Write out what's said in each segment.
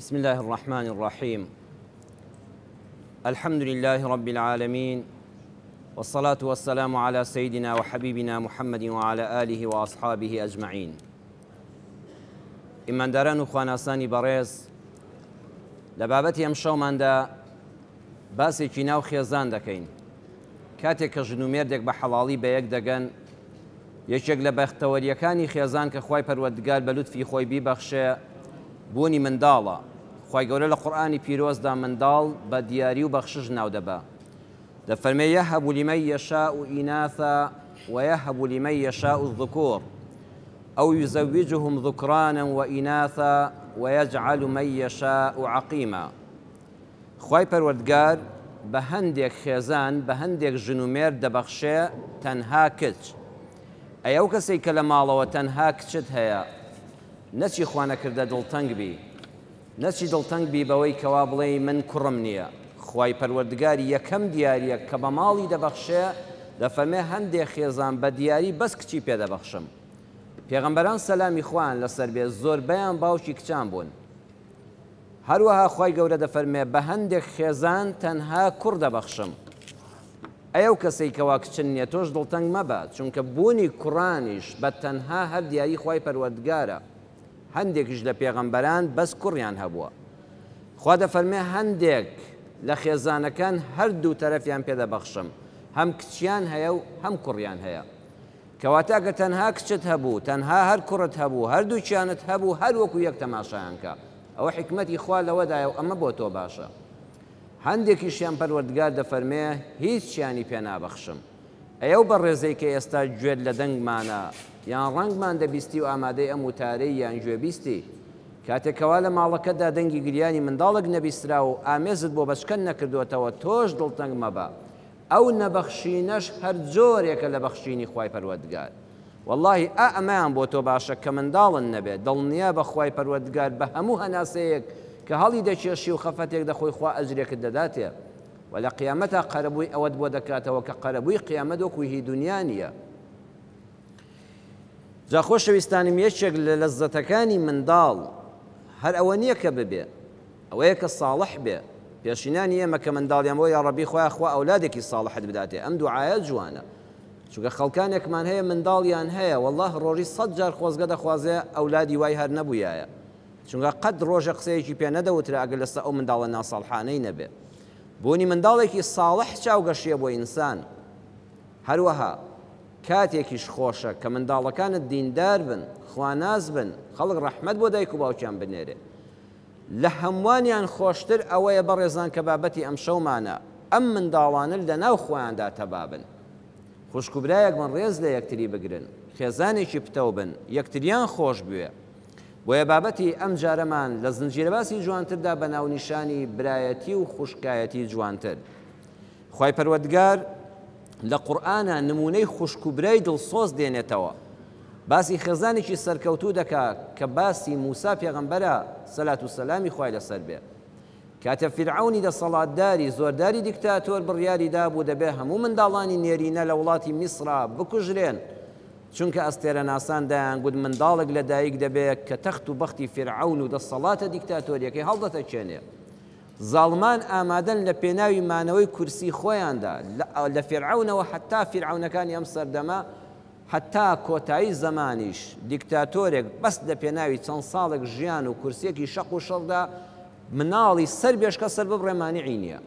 بسم الله الرحمن الرحيم الحمد لله رب العالمين والصلاة والسلام على سيدنا وحبيبنا محمد وعلى آله وأصحابه أجمعين ئیمانداران و خواناسانی بەڕێز لە بابەتی ئەم شەوماندا باسێکی ناو خێزان دەکەین کاتێک کە ژن و مێردێک بە حەڵاڵی بە یەک دەگەن یەکێک لە بەختەوەرییەکانی خێزان کە خوای پەروەردگار بە لوتفی خۆی بیبەخشێ بوونی منداڵە، خوای گەورە لە قورئانی پیرۆزدا منداڵ بە دیاری و بەخشش ناودەبا دەفەرمێ یهب لمن یشاء اناثا ویهب لمن یشاء الذکور او یزوجهم ذکرانا واناثا ویجعل من یشاء عقیما. خوای پەروەردگار بە هەندێک خێزان بە هەندێک ژن و مێرد دەبەخشێ تەنها کچ ئەی ئەو کەسەی کە لە ماڵەوە تەنها کچت هەیە نەچی خوانەکردە دڵتەنگ بی نەچی دڵتەنگ بی بەوەی کەوا بڵێی من کوڕم نیە خوای پەروەردگار یەکەم دیاریە کە بە ماڵی دەبەخشێ دەفەرمێ هەندێک خێزان بە دیاری بەس کچی پێ دەبەخشم پێغەمبەران سەلامی خوایان لەسەر بێ زۆربەیان باوکی کچان بوون. هەروەها خوای گەورە دەفەرمێ بە هەندێک خێزان تەنها کوڕ دەبەخشم. ئەی ئەو کەسەی کەوا کچن نیە تۆش دڵتەنگ مەبە چونکە بوونی کوڕانیش بە تەنها هەر دیاری خوای پەروەردگارە هەندێکیش لە پێغەمبەران بەس کوڕیان هەبووە خوا دەفەرمێ هەندێک لە خێزانەکان هەردوو تەرەفیان پێ دەبەخشم هەم کچیان هەیە و هەم کوڕیان هەیە کەواتە ئەگەر تەنها کچت هەبوو، تەنها هەر کوڕت هەبوو، هەردووکیانت هەبوو هەر وەکو یەک تەماشایان کە. ئەوە حیکمەتی خوا لەوەدایە و ئەمە بۆ تۆ باشە. هەندێکیشیان پەروەردگار دەفەرمێ هیچیانی پێ نابەخشم. ئەی ئەو بەڕێزەی کە ئێستا گوێت لە دەنگمانە یان ڕەنگمان دەبیستی و ئامادەی ئەم وتارەی یان گوێبیستی، کاتێک کەوا لە ماڵەکەتدا دەنگی گریانی منداڵێک نەبیسترا و ئامێزت بۆ بەچکەت نەکردۆتەوە تۆش دڵتەنگ مەبە. ئەو نەبەخشینەش هەر جۆرێکە لە بەخشینی خوای پەروەردگار وەڵاهی ئا ئەمەیان بۆ تۆ باشە کە منداڵن نەبێت دڵنیابە خوای پەروەردگار بە هەموو هەناسەیەک کە هەڵی دەکێشی و خەفەتێک دەخۆی خوا ئەجرێکت دەداتێ وە لە قیامەتا قەرەبووی ئەوەت بۆ دەکاتەوە کە قەرەبووی قیامەت وەکو هی دونیا نیە جا خۆشەویستانم یەکێک لە لەزەتەکانی منداڵ هەر ئەوە نییە کە ببێ ئەوەیە کە ساڵح بێ، پێشینانی ئێمە کە منداڵیان بووە یاڕەبی خوایە خوا ئەولادێکی ساڵحت بداتێ ئەم دوعایە جوانە چونکە خەڵکانێکمان هەیە منداڵیان هەیە واللە ڕۆژی سەد جار خۆزگە دەخوازێ ئەولادی وای هەر نەبوویایە چونکە قەت ڕۆژە قسەیەکی پێ نەدەوترا ئەگەر لەسە ئەو منداڵە ناساڵحانەی نەبێ بوونی منداڵێکی ساڵح چاوگەشیە بۆ ئینسان هەروەها کاتێکیش خۆشە کە منداڵەکانت دیندار بن خواناس بن خەڵک ڕەحمەت بۆ دایک و باوکیان بنێرێ لە هەموانیان خۆشتر ئەوەیە بەڕێزان کە بابەتی ئەمشەومانە، ئەم منداڵانە لە ناو خۆیاندا تەبا بن. خوشک و برایەک بن ڕێز لە یەکتری بگرن، خێزانێکی پتەو بن، یەکتریان خۆش بوێ. بۆیە بابەتی ئەم جارەمان لە زنجیرەباسی جوانتردا بە ناونیشانی برایەتی و خوشکایەتی جوانتر. خوای پەروەردگار لە قورئانا نموونەی خوشک و برای دڵسۆز دێنێتەوە باسی خێزانێکی سەرکەوتوو دەکا کە باسی موسا پێغەمبەرە سەلات و سەلامی خوای لەسەر بێ کاتێ فیرعەونی دەسەڵاتداری زۆرداری دیکتاتۆر بڕیاری دابوو دەبێ هەموو منداڵانی نێرینە لە وڵاتی میسرا بکوژرێن چونکە ئەستێرەناسان دەیانگوت منداڵێک لەدایک دەبێ کە تەخت و بەختی فیرعەون و دەسەڵاتە دیکتاتۆریەکەی هەڵدەتەکێنێ زاڵمان ئامادەن لە پێناوی مانەوەی کورسی خۆیاندا لە فیرعەونەوە هەتا فیرعەونەکانی ئەم سەردەمە هەتا کۆتایی زەمانیش دیکتاتۆرێک بەس لە پێناوی چەند ساڵێک ژیان و کورسیەکی شەق و شڕدا مناڵی سەر بێشکە سەر ببڕێ مانعی نیە.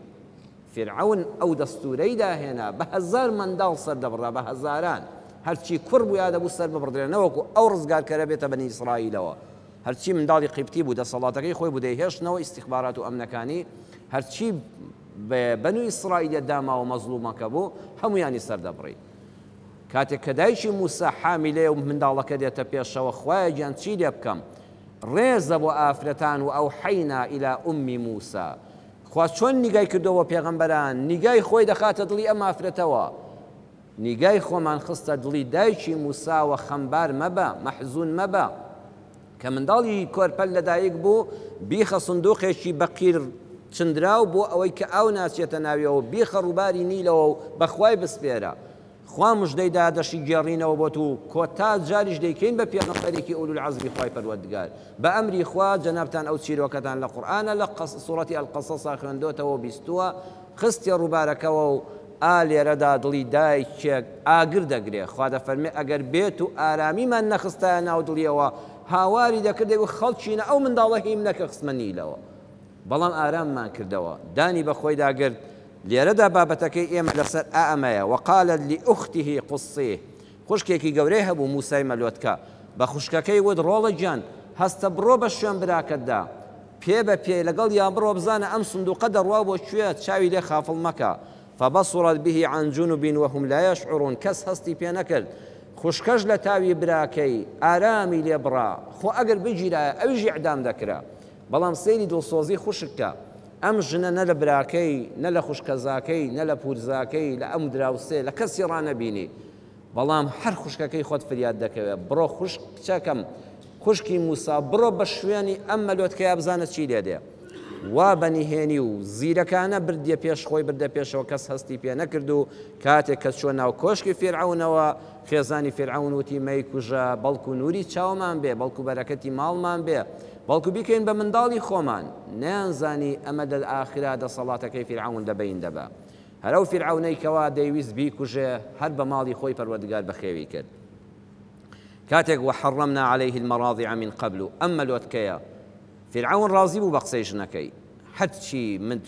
فیرعەون ئەو دەستورەی داهێنا بە هەزار منداڵ سەر دەبڕا بە هەزاران هەرچی کوڕ بویا دەبوو سەر ببڕدرێ نەوەکو ئەو ڕزگارکەرە بێتە بەنی ئیسرائیلەوە هەرچی منداڵی قیبتی بوو دەسەڵاتەکەی خۆی بوو دەیهێشتنەوە ئیستیخبارات و ئەمنەکانی هەرچی بەنو ئیسرائیلە داماوە مەزڵومەکە بوو هەموویانی سەردەبڕی کاتێک کە دایکی موسا حامیلەیە و منداڵەکە دێتە پێشەوە خوایە گیان چی لێ بکەم ڕێزە بۆ ئافرەتان و ئەوحەینا ئیلا ئومی موسا خوا چۆن نیگای کردووە بۆ پێغەمبەران نیگای خۆی دەخاتە دڵی ئەم ئافرەتەوە نیگای خۆمان خستە دڵی دایکی موساوە خەمبار مەبە، مەحزون مەبە. کە منداڵی کۆرپەل لەدایک بوو، بیخە سندوقێکی بە قیر چندراو بۆ ئەوەی کە ئاو ناچێتە ناویەوە و بیخە ڕووباری نیلەوە و بە خوای بسپێرە. خوا مژدەی دا دەشی گێڕینەوە بۆت و کۆتا جاریش دەیکەین بە پێغەمبەرێکی اولو العزمی خوای پەروەردگار بە ئەمری خوا جەنابتان ئەو چیرۆکەتان لە قورئانە لە سورەتی القصصا خوێندۆتەوە و بیستووە خستیە ڕووبارەکەوە و ئا لێرەدا دڵی دایکێک ئاگر دەگرێ خوا دەفەرمێ ئەگەر بێت و ئارامیمان نەخستایە ناو دڵیەوە هاواری دەکرد دەیگوت خەڵکینە ئەو منداڵە هیم نەکە خستمە نیلەوە بەڵام ئاراممان کردەوە دانی بە خۆیدا گرت لێرەدا بابەتەکەی ئێمە لەسەر ئا ئەمەیە، وقالت لأخته قصیه، خوشکێکی گەورەی هەبوو موسای مەلۆتکە، بە خوشکەکەی وت ڕۆڵە گیان هەستە بڕۆ بە شوێن براکەتدا، پێ بە پێ لەگەڵیا بڕۆ بزانە ئەم سندوقە دەڕوا بۆ کوێ، چاوی لێ خافڵ مەکە، فبصرت به عن جنب وهم لا یشعرون، کەس هەستی پێ نەکرد، خوشکەش لە تاوی براکەی ئارامی لێ بڕا، خۆ ئەگەر بگیرایە ئەویش ئیعدام دەکرا، بەڵام سەیری دڵسۆزی خوشک کە. ئەم ژنە نە لە براکەی، نە لە خوشکەزاکەی، نە لە پوورزاکەی، لە ئەم دراوسێ، لە کەسی ڕانەبینی. بەڵام هەر خوشکەکەی خۆت فریات دەکەوێ. بڕۆ خوشک کچەکەم، خوشکی مووسا، بڕۆ بە شوێنی ئەم مەلۆتکەیا بزانە چی لێ دێ. وا بە نهێنی و زیرەکانە بردیە پێش خۆی بردە پێشەوە کەس هەستی پێ نەکرد و کاتێک کە چووە ناو کۆشکی فیرعەونەوە خێزانی فیرعەون وتی مەیکوژە بەڵکو نووری چاومان بێ بەڵکو بەرەکەتی ماڵمان بێ. بەڵکو بیکەین بە منداڵی خۆمان، نەیانزانی ئەمە لە ئاخرا دەسەڵاتەکەی فیرعەون لە بەین دەبا. هەر ئەو فیرعەونەی کەوا دەیویست بیکوژێ هەر بە ماڵی خۆی پەروەردگار بەخێوی کرد. کاتێک وحرمنا علیه المراضع من قبل ئەم مەلۆتکەیە فیرعەون ڕازی بوو بە قسەی ژنەکەی هەرچی من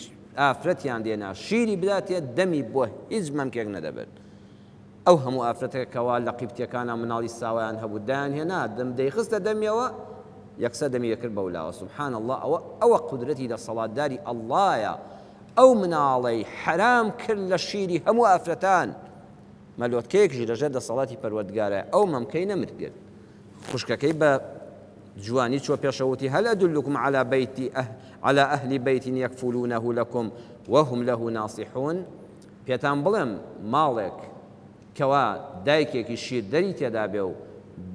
ئافرەتیان دێنا شیری بداتێ دەمی بۆ هیچ مەمکێک نەدەبرد. ئەو هەموو ئافرەتە کەوا لە قیبتیەکانا مناڵی ساوایان هەبوو دایان هێنا دەم دەیخستە دەمیەوە یەکسەر دەمی دەکرد بەولاوە سبحان اللە ئەوە ئەوە قودرەتی دەسەڵاتداری اللەیە ئەو مناڵەی حەرام کرد لە شیری هەموو ئافرەتان مەلۆتکەیەکیش لەژێر دەسەڵاتی پەروەردگارە ئەو مەمکەی نەمرد کرد خوشکەکەی بە جوانی چوە پێشەوە وتی هل ادلکم علی بیت علی اهل بیت یکفلونه لکم وهم له ناصحون پێتان بڵێم ماڵێک کەوا دایکێکی شیردەری تێدا بێ و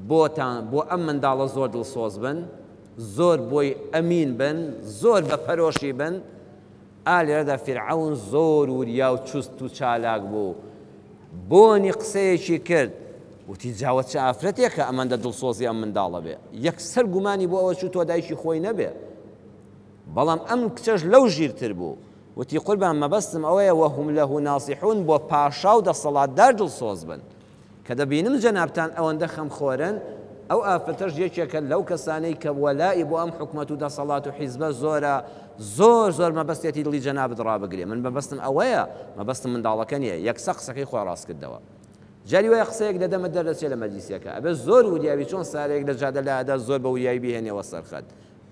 بۆتان بۆ ئەم منداڵە زۆر دڵسۆز بن، زۆر بۆی ئەمین بن، زۆر بە پەرۆشی بن، ئا لێرەدا فیرعەون زۆر وریا و چوست و چالاک بوو، بۆنی قسەیەکی کرد، وتی جاوە چ ئافرەتێکە ئەمەندە دڵسۆزی ئەم منداڵە بێ، یەکسەر گومانی بۆ ئەوە چوو تۆ دایکی خۆی نەبێ. بەڵام ئەم کچەش لەو ژیرتر بوو، وتی، قوربان مەبەستم ئەوەیە وهم له ناصحون بۆ پاشا و دەسەڵاتدار دڵسۆز بن. کە دەبینم جەنابتان ئەوەندە خەمخۆرن، ئەو ئافرەتەش یەکێکە لەو کەسانەی کە وەلائی بۆ ئەم حکومەت و دەسەڵات و حیزبە زۆرە، زۆر زۆر مەبەستێتی دڵی جەنابت ڕابگرێ. من مەبەستم ئەوەیە، مەبەستم منداڵەکە نییە. یەکسەر قسەکەی خۆی ڕاست کردەوە. جاری وایە قسەیەک لە دەمت دەردەچێ لە مەجلیسێکا، ئەبێ زۆر وریابی چۆن سارەیەک لە جادە لایەدا زۆر بە وریایی بیهێنیەوە سەر خەت.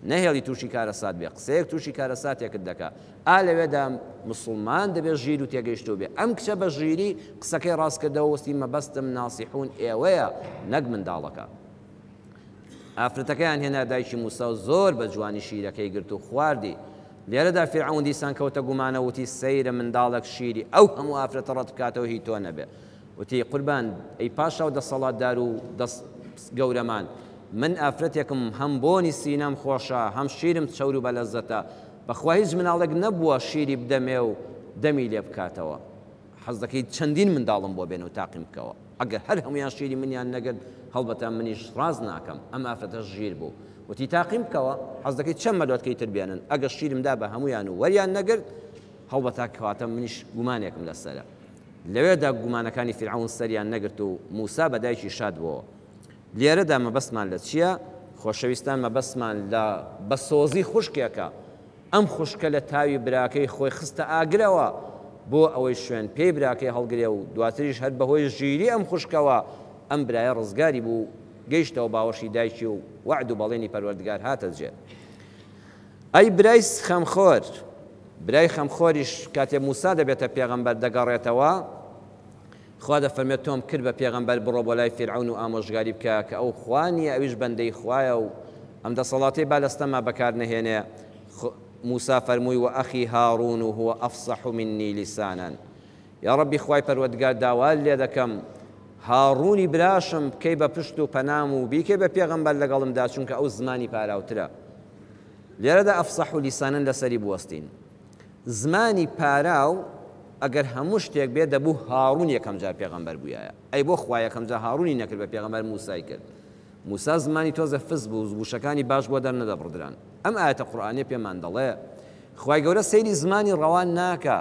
نەهێڵی تووشی کارەسات بێ، قسەیەک تووشی کارەساتێکت دەکا، ئا لەوێدا موسڵمان دەبێ ژیر و تێگەیشتوو بێ، ئەم کچە بە ژیری قسەکەی ڕاست کردەوە وستی مەبەستم ناسیحون ئێوەیە نەک منداڵەکە. ئافرەتەکەیان هێنا دایکی موسا و زۆر بە جوانی شیرەکەی گرت و خواردی، لێرەدا فیرعەون دیسان کەوتە گومانە وتی سەیرە منداڵێک شیری ئەو هەموو ئافرەتە ڕەت بکاتەوە هی تۆ نەبێ. وتی، قوربان، ئەی پاشا و دەسەڵاتدار و دەس گەورەمان، من ئافرەتێکم هەم بۆنی سینەم خۆشە، هەم شیرم چەور و بەلەزەتە، بەخوا هیچ مناڵێک نەبووە شیری بدەمێ و دەمی لێ بکاتەوە. حەز دەکەی چەندین منداڵم بۆ بێنە و تاقیم بکەوە. ئەگەر هەر هەموویان شیری منیان نەگرت، هەڵبەتە منیش ڕاست ناکەم. ئەم ئافرەتەش ژیر بوو. وتی، تاقیم بکەوە، حەز دەکەی چەند مەلۆتکەی تر بێنن، ئەگەر شیرم دا بە هەموویان و وەریان نەگرت، هەڵبەتە کەواتە منیش گومانێکم لەسەرە. لەوێدا گومانەکانی فیرعەون سەریان نەگرت و موسا بە دایکی شاد بۆوە. لێرەدا مەبەستمان لە چییە؟ خۆشەویستان مەبەستمان لە بە سۆزی خوشکێکە. ئەم خوشکە لە تاوی براکەی خۆی خستە ئاگرەوە بۆ ئەوەی شوێن پێی براکەی هەڵگرێ و دواتریش هەر بەهۆی ژیری ئەم خوشکەوە ئەم برایە ڕزگاری بوو و گەیشتەوە باوەشی دایکی و وەعد و بەڵێنی پەروەردگار هاتە جێ. ئەی برای خەمخۆر، برای خەمخۆریش کاتێ موسا دەبێتە پێغەمبەر دەگەڕێتەوە، خوا دەفەرمێت تۆم کرد بە پێغەمبەر بڕۆ بۆ لای فیرعەون و ئامۆژگاری بکە کە ئەو خوا نییە ئەویش بەندەی خوایە و ئەم دەسەڵاتەی با لە ستەما بەکار نەهێنێ، موسا فەرمووی وأخی هارون هو أفصح منی لسانا یاڕەبی خوای پەروەردگار داوات لێ دەکەم هاڕونی براشم بکەی بە پشت و پەنام و بیکەی بە پێغەمبەر لەگەڵمدا چونکە ئەو زمانی پاراوترە. لێرەدا افصح لسانا لەسەری بوەستین. زمانی پاراو ئەگەر هەموو شتێک بێ دەبوو هاڕون یەکەم جار پێغەمبەر بوویایە. ئەی بۆ خوا یەکەم جار هاڕونی نەکرد بە پێغەمبەر موسای کرد؟ موسا زمانی تۆزێ فس بوو وشەکانی باش بۆ دەرنەدەبڕدران. ئەم ئایەتە قورئانیە پێمان دەڵێ خوای گەورە سەیری زمانی ڕەوان ناکا،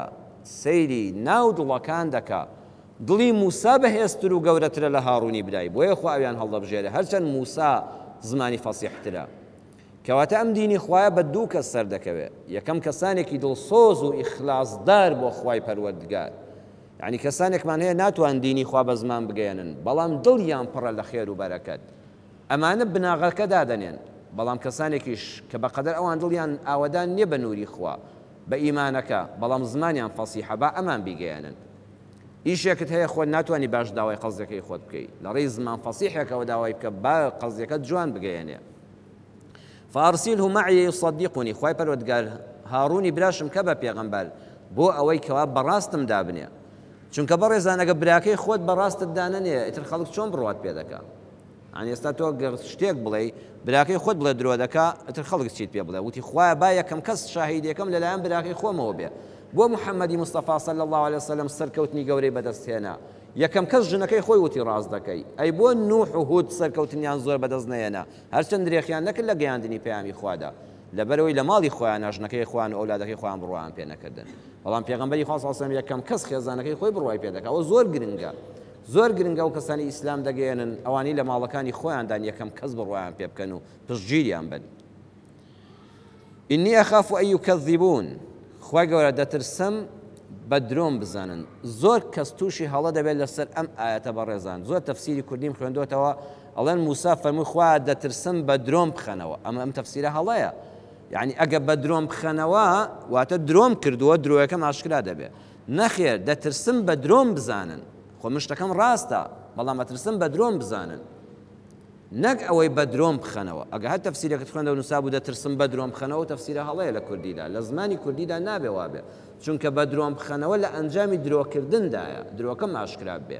سەیری ناو دڵەکان دەکا. دڵی موسا بەهێزتر و گەورەترە لە هاڕونی برای، بۆیە خوا ئەویان هەڵدەبژێرێ هەرچەند موسا زمانی فەسیحترە. کەواتە ئەم دینی خوایە بە دوو کەس سەردەکەوێ، یەکەم کەسانێکی دڵسۆز و ئیخلاسدار بۆ خوای پەروەردگار، یەعنی کەسانێکمان هەیە ناتوان دینی خوا بە زمان بگەیەنن بەڵام دڵیان پڕە لە خێر و بەرەکەت، ئەمانە بناغەکە دادەنێن، بەڵام کەسانێکیش کە بەقەدەر ئەوان دڵیان ئاوەدان نیە بە نوری خوا، بە ئیمانەکە، بەڵام زمانیان فەسیحە با ئەمان بیگەیەنن. ئیشێکت هەیە خۆت ناتوانی باش داوای قەزیەکەی خۆت بکەی، لەڕێی زمان فەسیحێکەوە داوای بکە با قەزیەکەت جوان بگەیەنێ. فارسله معی یصدقنی، خوای پەروەردگار هاڕونی براشم کە بە پێغەمبەر بۆ ئەوەی کەوا بەڕاستم دابنێ. چونکە بەڕێزان ئەگە براکەی خۆت بەڕاستت دانەنێ ئیتر خەڵک چۆن بڕوات پێ دەکا؟ یانی ئێستا تۆ گەر شتێک بڵێی براکەی خۆت بڵێ درۆ دەکا ئیتر خەڵک چیت پێ بڵێ؟ وتی خوایە با یەکەم کەس شاهیدێکەم لەلایەن براکەی خۆمەوە بێ. بۆ محمدی مستەفا صلی اللە علیە وسلم سەرکەوتنی گەورەی بەدەست هێنا؟ یەکەم کەس ژنەکەی خۆی وتی ڕاست دەکەی. ئەی بۆ نوح و هود سەرکەوتنیان زۆر بەدەست نەهێنا؟ هەرچەند درێخیان نەکرد لە گەیاندنی پەیامی خوادا، لەبەرئەوەی لە ماڵی خۆیانا ژنەکەی خۆیان و ئەولادەکەی خۆیان بڕوایان پێ نەکردن. بەڵام پێغەمبەری خوا صلی اللە علیە وسلم یەکەم کەس خێزانەکەی خۆی بڕوای پێ دەکا. ئەوە زۆر گرنگە. زۆر گرنگە ئەو کەسانەی ئیسلام دەگەیەنن، ئەوانەی لە ماڵەکانی خۆیاندان یەکەم کەس بڕوایان پێ بکەن و پشتگیریان بن. انی اخاف ان یکذبون، خوای گەورە دەترسم بە درۆم بزانن. زۆر کەس تووشی هەڵە دەبێت لەسەر ئەم ئایەتە بەڕێزان، زۆر تەفسیری کوردیم خوێندۆتەوە ئەڵێن موسا فەرمووی خوایە دەترسم بە درۆم بخەنەوە، ئەمە ئەم تەفسیرە هەڵەیە. یعنی ئەگە بە درۆم بخەنەوە واتە درۆم کردووە درۆیەکەم ئاشکرا دەبێ. نەخێر دەترسم بە درۆم بزانن، خۆ من شتەکەم ڕاستە بەڵام ئەترسم بە درۆم بزانن. نەک ئەوەی بە درۆم بخەنەوە. ئەگەر هەر تەفسیرێکت خوێندەوە نووسابوو دەترسم بە درۆم بخەنەوە ئەو تەفسیرە هەڵەیە لە کوردیدا. لە زمانی کوردیدا نابێ وابێ. چونکە بە درۆم بخەنەوە لە ئەنجامی درۆکردندایە. درۆکەم ئاشکرا ببێ.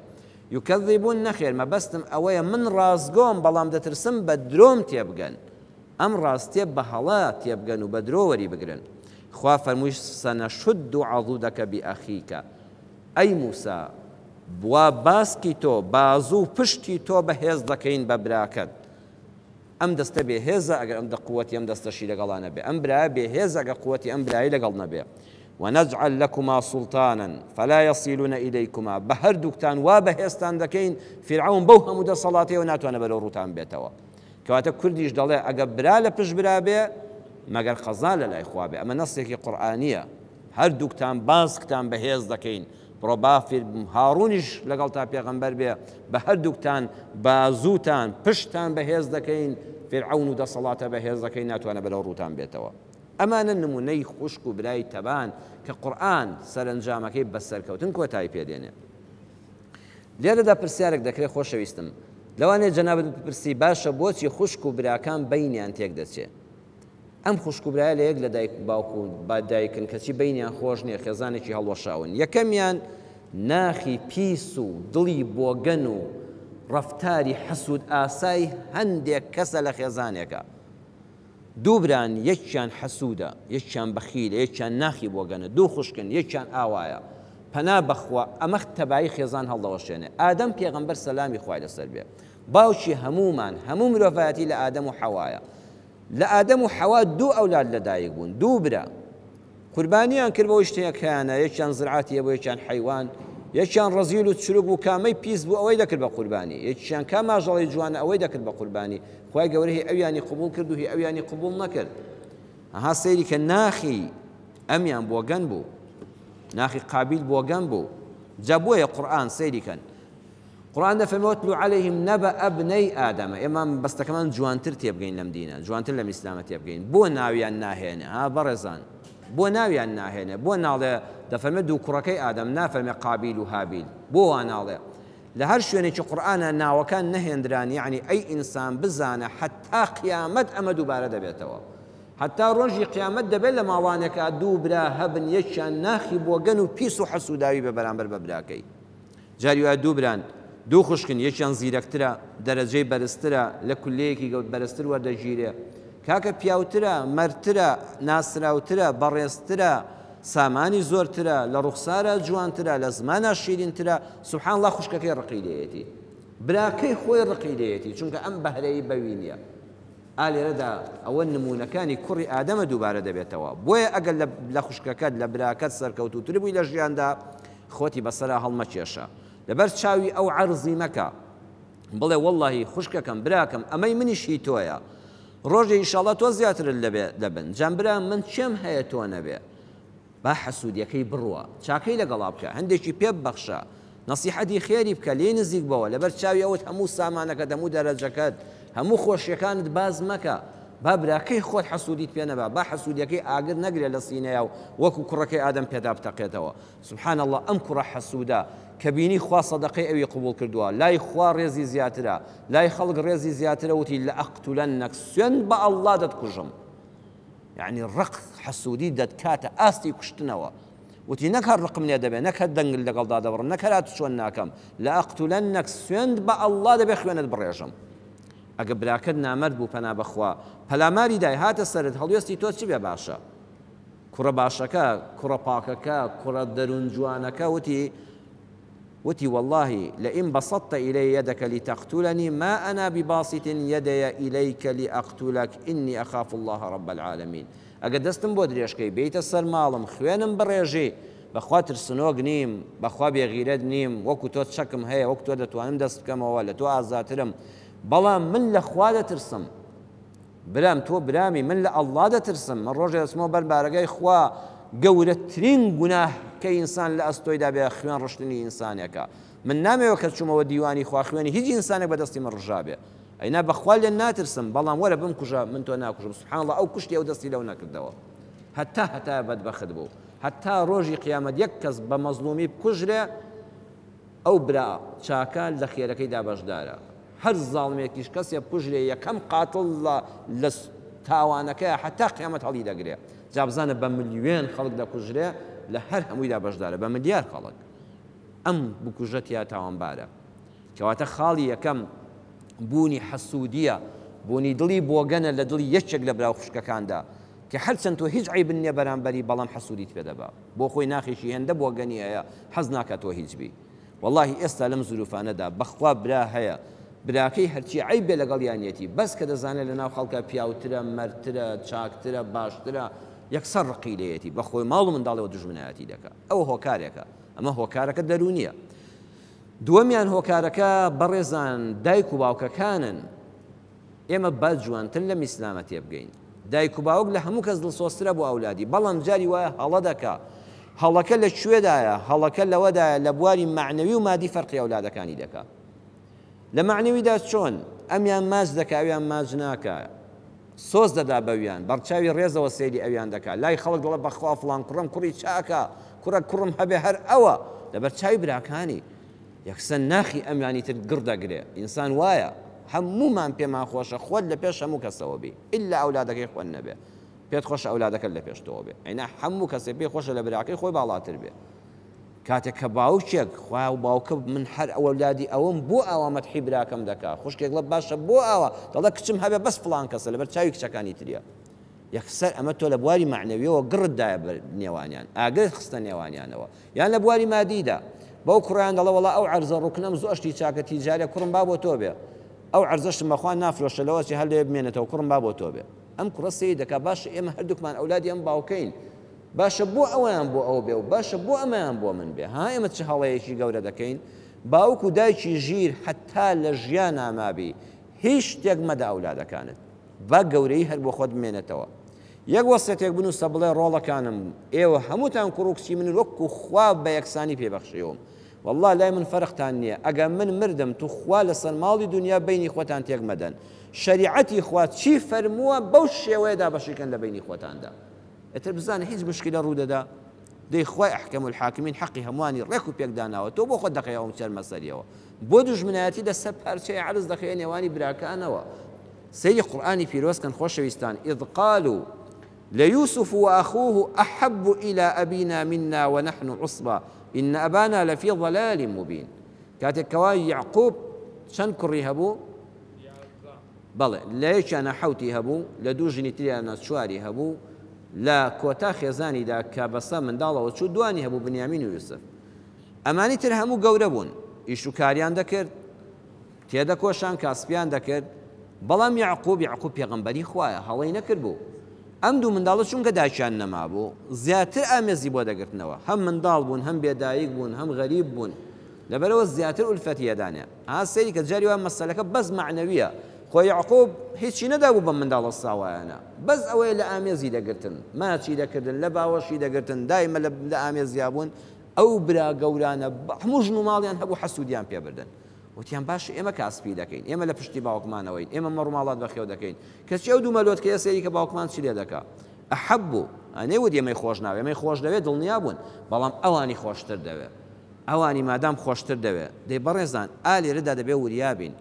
یکذبون نەخێر مەبەستم ئەوەیە من ڕاستگۆم بەڵام دەترسم بە درۆم تێبگەن. ئەم ڕاستیە بە هەڵە تێبگەن و بە درۆ وەریبگرن. خوا فەرمووی سنشد عضدک بأخیک. ئەی موسا وا باسکی تۆ، بازوو و پشتی تۆ بەهێز دەکەین بە براکەت. ئەم دەستە بێ هێزە ئەگەر ئەم دە قوەتی ئەم دەستەشی لەگەڵا نەبێ. ئەم برایە بێ هێزە ئەگەر قوەتی ئەم برای لەگەڵ نەبێ. ونجعل لکما سلطانا فلا یصلون الیکما بە هەردووکتان وا بەهێزتان دەکەین فیرعەون بەو هەموو دەسەڵاتەیەوە ناتوانێ بەرەو ڕووتان بێتەوە. کەواتە کوردیش دەڵێ ئەگەر برا لە پشت برا بێ مەگەر قەزا لە لای خوا بێ. ئەمە نەسێکی قورئانییە. هەردووکتان باسکتان بەهێز دەکەین. بڕۆ با هاڕونیش لەگەڵتا پێغەمبەر بێ، بە هەردووکتان بازووتان، پشتتان بەهێز دەکەین، فیرعەون و دەسەڵاتە بەهێزەکەی ناتوانێ بەرەو ڕووتان بێتەوە. ئەمانە نموونەی خوشک و برای تەبان کە قورئان سەرەنجامەکەی بە سەرکەوتن کۆتایی پێ دێنێ. لێرەدا پرسیارێک دەکرێ خۆشەویستم، لەوانەیە جەنابت بپرسی باشە بۆچی خوشک و براکان بەینیان تێک دەچێ؟ ئەم خوشک و برایە لە یەک لە دایک باوک و با دایکن کەچی بەینیان خۆش نییە خێزانێکی هەڵوەشاون یەکەمیان ناخی پیس و دڵی بۆگەن و ڕەفتاری حەسود ئاسای هەندێک کەسە لە خێزانێکە دوو بران یەکیان حەسوودە یەکیان بەخیلە یەکیان ناخی بۆگەنە دوو خوشکن یەکیان ئاوایە پەنا بەخوا ئەمە تەبایی خێزان هەڵدەوەشێنێ ئادەم پێغەمبەر سەلامی خوای لەسەر بێ باوکی هەموومان هەموو مرۆڤایەتی لە ئادەم و حەوایە لە ئادەم و حەوا دوو ئەولاد لە دایک بوون، دوو برا. قوربانیان کرد بەوەی شتێک هەیانە، یەکیان زرعاتی هەبوو، یەکیان حەیوان، یەکیان ڕەزیل و چروک بوو، کامەی پیس بوو ئەوەی دەکرد بە قوربانی، یەکیان کام ئاژەڵی جوانە ئەوەی دەکرد بە قوربانی، خوای گەورە هی ئەویانی قبوڵ کرد و هی ئەویانی قبوڵ نەکرد. ئەها سەیری کە ناخی ئەمیان بۆگەن بوو، ناخی قابیل بۆگەن بوو. جا بۆیە قورئان سەیری کەن قورئان دەفەرمێ واتل علیهم نبأ ابنی آدم ئێمە مەبەستەکەمان جوانتر تێبگەین لەم دینە جوانتر لەم ئیسلامە تێبگەین بۆ ناویان ناهێنێ ها بەڕێزان بۆ ناویان ناهێنێ بۆ ناڵێ دەفەرمێ دوو کوڕەکەی ئادەم نافەرمێ قابیل و هابیل بۆ وا ناڵێ لە هەر شوێنێکی قورئانە ناوەکان نەهێندران یعنی ئەی ئینسان بزانە حتا قیامەت ئەمە دووبارە دەبێتەوە حتا ڕۆژی قیامەت دەبێت لە ماڵانێکا دوو برا هەبن یەکیان ناخی بۆگەن و پیس و حەسووداوی بە بەرامبەر بە براکەی جاری وایە دوو بران، دوو خوشکن، یەکیان زیرەکترە، دەرەجەی بەرزترە، لە کوللەیەکی گەوت بەرزتر وەردەگیرێ. کاکە پیاوترە، مەردترە، ناسراوترە، بەڕێزترە، سامانی زۆرترە، لە ڕوخسارا جوانترە، لە زمانا شیرینترە، سبحان اللە خوشکەکەی ڕقی لێیەتی. براکەی خۆی ڕقی لێیەتی، چونکە ئەم بەهرەی بەوی نییە. ئا لێرەدا ئەوە نموونەکانی کوڕی ئادەمە دووبارە دەبێتەوە. بۆیە ئەگەر لە خوشکەکەت، لە براکەت سەرکەوتووتر بووی لە ژیاندا، خۆتی بەسەرا هەڵمەکێشە. لەبەر چاوی ئەو عەرزی مەکە. بڵێ وەڵڵاهی خوشکەکەم، براکەم ئەمەی منیش هی تۆیە. ڕۆژێ ئیشاڵڵا تۆ زیاترت لەبێ دەبن. جا برام من کێم هەیە تۆ نەبێ. با حەسوودیەکەی بڕوا. چاکەی لەگەڵا بکە. هەندێکی پێ ببەخشە. نەسیحەتی خێری بکە. لێی نزیک بەوە. لەبەر چاوی ئەوت هەموو سامانەکەت، هەموو دەرەجەکەت، هەموو خۆشیەکانت باس مەکە. با براکەی خۆت حەسوودیت پێ نەبا. با حەسوودیەکەی ئاگر نەگرێ لە سینەیا و وەکوو کوڕەکەی ئادەم پێتا بتەقێتەوە. سبحان اللە ئەم کوڕە حەسودە کە بینی خوا سەدەقەی ئەوی قبوڵ کردووە لای خوا ڕێزی زیاترە لای خەڵک ڕێزی زیاترە وتی لأقتلنک سوێند بە اللە دەتکوژم یعنی ڕق حەسودی دەتکاتە ئاستی کوشتنەوە وتی نەک هەر ڕقم لێ دەبێ نەک هەر دەنگت لەگەڵدا دەبڕم نەک هەر چۆن ناکەم لأقتلنک سوێند بە اللە دەبێ خوێنت بڕێژم ئەگە براکەت نامەرد بوو پەنا بەخوا پەلاماری دای هاتە سەرت هەڵوێستی تۆ چ بێ باشە کوڕە باشەکە، کوڕە پاکەکە، کوڕە دەروون جوانەکە وتی، وتی، واللە لئن بسطت الی یدک لتقتلنی ما انا بباسط یدی الیک لأقتلک انی اخاف اللە رب العالمین ئەگەر دەستم بۆ درێژ کەی بێیتە سەر ماڵم خوێنم بڕێژی بەخوا ترسنۆک نیم بەخوا بێغیرەت نیم وەکو تۆ چەکم هەیە وەکو تۆ دەتوانم دەست بکەمەوە لە تۆ ئازاترم بەڵام من لە خوا دەترسم برام تۆ برامی من لە اللە دەترسم من ڕۆژێ دەچمەوە بەر بارەگای خوا گەورەترین گوناه کە ئینسان لە ئەستۆیدا بێ خوێن ڕشتنی ئینسانێکە من نامەوێ کە چوومەوە دیوانی خوا خوێنی هیچ ئینسانێک بەدەستی من ڕژابێ ئەینا بەخوا لێ ناترسم بەڵام وەرە بمکوژە من تۆ ناکوژم سبحان الله ئەو کوشتی ئەو دەستی لەو نەکردەوە هەتا هەتا بەدبەخت بوو هەتا ڕۆژی قیامەت یەک کەس بە مەزڵومی بکوژرێ ئەو برا چاکە لە خێرەکەیدا بەشدارە هەر زاڵمێکیش کەسێ بکوژرێ یەکەم قاتڵ لە لە تاوانەکەیە هەتا قیامەت هەڵی دەگرێ جا بزانە بە ملیۆن خەڵک دەکوژرێ لە هەر هەموویدا بەشدارە بە ملیار خەڵک ئەم بکوژە تیا تاوانبارە کەواتە خاڵی یەکەم بوونی حەسوودیە بوونی دڵی بۆگەنە لە دڵی یەکێک لە برا و خوشکەکاندا کە هەرچەند تۆ هیچ عیبن نییە بەرامبەری بەڵام حەسوودیت پێ دەبا بۆ خۆی ناخێکی هێندە بۆگەنی هەیە حەز ناکات تۆ هیچ بی وەڵاهی ئێستا لەم زروفانەدا بەخوا برا هەیە براکەی هەرچی عەیب بێ لەگەڵیانیەتی بەس کە دەزانێ لەناو خەڵکا پیاوترە مەردترە چاکترە باشترە یەکسەر ڕقی لێیەتی بەخۆی ماڵ و منداڵەوە دوژمنایەتی دەکا ئەوە هۆکارێکە ئەمە هۆکارەکە دەروونیە دووەمیان هۆکارەکە بەڕێزان دایک و باوکەکانن ئێمە با جوانتر لەم ئیسلامە تێبگەین. دایک و باوک لە هەموو کەس دڵسۆزترە بۆ ئەولادی، بەڵام جاری وایە هەڵە دەکا. هەڵەکە لە کوێدایە؟ هەڵەکە لەوەدایە لە بواری مەعنەوی و مادی فەرقی ئەولادەکانی دەکا. لە مەعنەویدا چۆن؟ ئەمیان ماچ دەکا ئەویان ماچ ناکا. سۆز دەدا بەویان، بەڕچاوی ڕێزەوە سەیری ئەویان دەکا. لای خەڵک دەڵێ بەخوا فڵان کوڕەم کوڕی چاکە، کوڕە کوڕم هەبێ هەر ئەوە. لەبەر چاوی براکانی. یەکسەر ناخی ئەمیانی تر گڕ دەگرێ ئینسان وایە هەموومان پێمان خۆشە خۆت لە پێش هەموو کەسەوە بی ئیلا ئەولادەکەی خۆت نەبێ پێت خۆشە ئەولادەکەت لە پێش تۆوە بێ ئەینا هەموو کەسێ پێی خۆشە لە براکەی خۆی باڵاتر بێ کاتێک کە باوکێک خوا و باوکە من هەر ئەوەلادی ئەوم بۆ ئاوا مەدحی براکەم دەکا خوشکێک ڵە باشە بۆ ئاوا دەڵێ کچم هەبێ بەس فڵان کەسە لەبەر چاوی کچەکانی تریە یەکسەر ئەمە تۆ لە بواری مەعنەویەوە گڕت دایە بەر نێوانیان، ئاگرت خستە نێوانیانەوە. یان لە بواری مادیدا، بەو کوڕەیان دەڵێ وەڵا ئەو عەرزە ڕوکنەم زۆر شتی چاکە تیجارە کوڕم با بۆ تۆ بێ. ئەو عەرزەشم بەخوا نافرۆشە لەوە چێ هەر لەوێ بمێنێتەوە کوڕم با بۆ تۆ بێ. ئەم کوڕە سەیر دەکا باشە ئێمە هەردووکمان ئەولادی ئەم باوکەین باشە بۆ ئەویان بۆ ئەو بێ و باشە بۆ ئەمەیان بۆ من بێ ها ئێمە چ هەڵەیەکی گەورە دەکەین؟ باوک و دایکی ژیر هەتا لە ژیانا مابی هیچ شتێک مەدە ئەولادەکانت. با گەورەیی هەر بۆ خۆت بمێنێتەوە. یەک وەسێتێک بنووسە بڵێ ڕۆڵەکانم ئێوە هەمووتان کوڕ و کچی منن وەکو خوا بە یەکسانی پێ بەخشیوم واللە لای من فەرقتان نییە ئەگەر من مردم توخوا لەسەر ماڵی دونیا بەینی خۆتان تێک مەدەن شەریعەتی خوا چی فەرمووە بەو شێوەیە دابەشی کەن لە بەینی خۆتاندا ئیتر بزانە هیچ مشکلە ڕوو دەدا دەی خوای احکم الحاکمین حەقی هەمووانی ڕێک و پێک داناوە تۆ بۆ خۆت دەخەی ئەوم چەرمەسەریەوە بۆ دوژمنایەتی لەسەر پارچەی عەرز دەخەیە نێوانی براکانەوە سەیری قورئانی پیرۆز کەن خۆشەویستان اذ قالوا ليوسف وأخوه أحب إلى أبينا منا ونحن عصبة إن أبانا لفي ضلال مبين کاتێک کەوا یعقوب چەند کوڕی هەبوو بەڵێ لە یەکیانە حوتی هەبوو لە دوو ژنی تریانە چواری هەبوو. لە کۆتا خێزانیدا کە بەسە منداڵەوە چوو دوانی هەبوو بنیامین و یوسف. ئەمانی تر هەموو گەورە بوون، ئیش و کاریان دەکرد، تێدەکۆشان، کاسپیان دەکرد، بەڵام یەعقوب، یەعقوب پێغەمبەری خوایە، هەڵەی نەکردبوو. ئەم دوو منداڵە چونکە دایکیان نەمابوو، زیاتر ئامێزی بۆ دەگرتنەوە. هەم منداڵ بوون، هەم بێ دایک بوون، هەم غەریب بوون. لەبەرئەوە زیاتر ئولفەتی ئەدانێ. ها سەیری کە جاری وا مەسەلەکە بەس مەعنەویە. خۆ یەعقوب هیچی نەدابوو بەم منداڵە ساوایانە. بەس ئەوەیە لە ئامێزی دەگرتن، ماچی دەکردن، لە باوەشی دەگرتن، دایمە لە ئامێزیا بوون. ئەو برا گەورانە هەموو ژن و ماڵیان هەبوو حەسوودیان پێ بردن. وتیان باشە ئێمە کاسپی دەکەین، ئێمە لە پشتی باوکمانەوەین، ئێمە مەڕ و ماڵات بەخێو دەکەین، کەچی ئەو دوو مەلۆتکەیە سەیری کە باوکمان چی لێ دەکا. ئەحەب، نەیوت ئێمەی خۆش ناوێ، ئێمەی خۆش دەوێ دڵنیا بوون، بەڵام ئەوانی خۆشتر دەوێ. ئەوانی مادام خۆشتر دەوێ. دەی بەڕێزان ئا لێرەدا دەبێ وریا بین.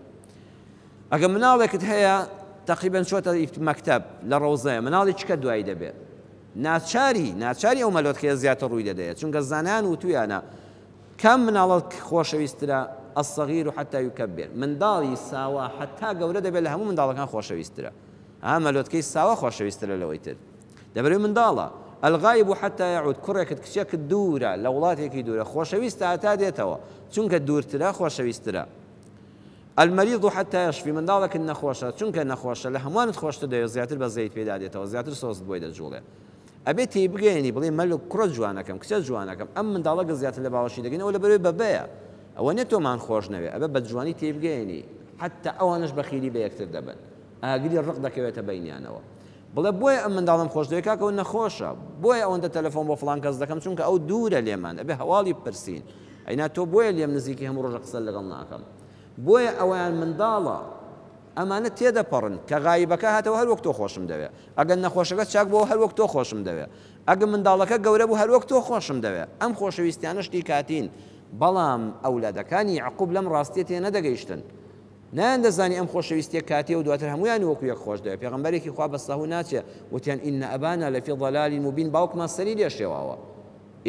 ئەگە مناڵێکت هەیە تەقریبەن چۆتە مەکتەب لە ڕەوزەیە، مناڵی چکە دوایی دەبێ. ناچاری، ناچاری ئەو مەلۆتکەیە زیاتر ڕووی دەدەیە، چونکە زانایان وتویانە کام مناڵت خۆشەویستترە، الصغیر حتی یکبر، منداڵی ساوا هەتا گەورە دەبێت لە هەموو منداڵەکان خۆشەویستترە، ها مەلۆتکەی ساوا خۆشەویستترە لەوەی تر دەبەرەوەی منداڵە، الغائب حتی یعود، کوڕێکت کچێکت دوورە لە وڵاتێکی دوورە خۆشەویستە هەتا دێتەوە چونکە دوورترە خۆشەویستترە، المریض حتی یشفی، منداڵێکت نەخۆشە چونکە نەخۆشە لە هەمووانت خۆشتر دەوێت زیاتر بەزەیت پێدا دێتەوە زیاتر سۆزت بۆی دەجوڵێ. ئەبێ تێیبگەیەنی بڵێی مەلک کوڕە جوانەکەم کچە جوانەکەم ئەم منداڵە گە زیاتر لە باوەشی دەگەین ئەوە لەبەرەوەی بەبەیە ئەوە نیە تۆمان خۆش نەوێ ئەبێ بە جوانی تێیبگەیەنی حەتتا ئەوانەش بەخیلی بە یەکتر دەبن ئاگری ڕق دەکەوێتە بەینیانەوە بڵێ بۆیە ئەم منداڵم خۆش دەوێ کاکە ئەو نەخۆشە بۆیە ئەوەندە تەلەفۆن بۆ فڵان کەس دەکەم چونکە ئەو دوورە لێمان ئەبێ هەواڵی بپرسین ئەینا تۆ بۆیە لێم نزیکی هەموو ڕۆژە قسە لەگەڵ ناکەم بۆیە ئەویان منداڵە ئەمانە تێدەپەڕن، کە غایبەکە هاتەوە هەر وەک تۆ خۆشم دەوێ، ئەگەر نەخۆشەکە چاک بۆوە هەر وەک تۆ خۆشم دەوێ، ئەگە منداڵەکە گەورە بوو هەر وەک تۆ خۆشم دەوێ. ئەم خۆشەویستیانە شتی کاتین، بەڵام ئەولادەکانی یەعقوب لەم ڕاستیە تێنەدەگەیشتن. نەیاندەزانی ئەم خۆشەویستیە کاتیە و دواتر هەموویانی وەکو یەک خۆش دەوێ. پێغەمبەرێکی خوا بە سەهو ناچێ، وتیان ان ابانا لفی ضلال مبین باوکمان سەری لێ شێواوە.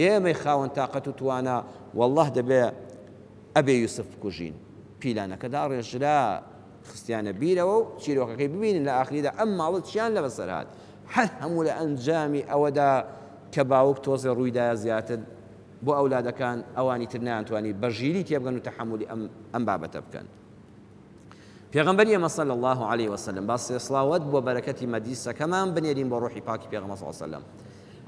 ئێمەی خاوەن تاقەت و توانا واللە دەبێ ئەبێ یوسف بکوژین. پیلانەکە داڕێژرا خستیانە بیرەوە و چیرۆکەکەی ببینن لە ئاخریدا ئەم ماڵە چیان لە بەسەر هات هەر هەموو لە ئەنجامی ئەوەدا کە باوک تۆزێ ڕوویدایە زیاتر بۆ ئەولادەکان ئەوانی تر نەیانتوانی بە ژیری تێبگەن و تەحەمولی ئەم ئەم بابەتە بکەن. پێغەمبەری ئێمە صلی اللە علیه وسلم با سڵاوات بۆ بەرەکەتی مەجلیسەکەمان بنێرین بۆ ڕۆحی پاکی پێغەمبەر صلی اللە علیه وسلم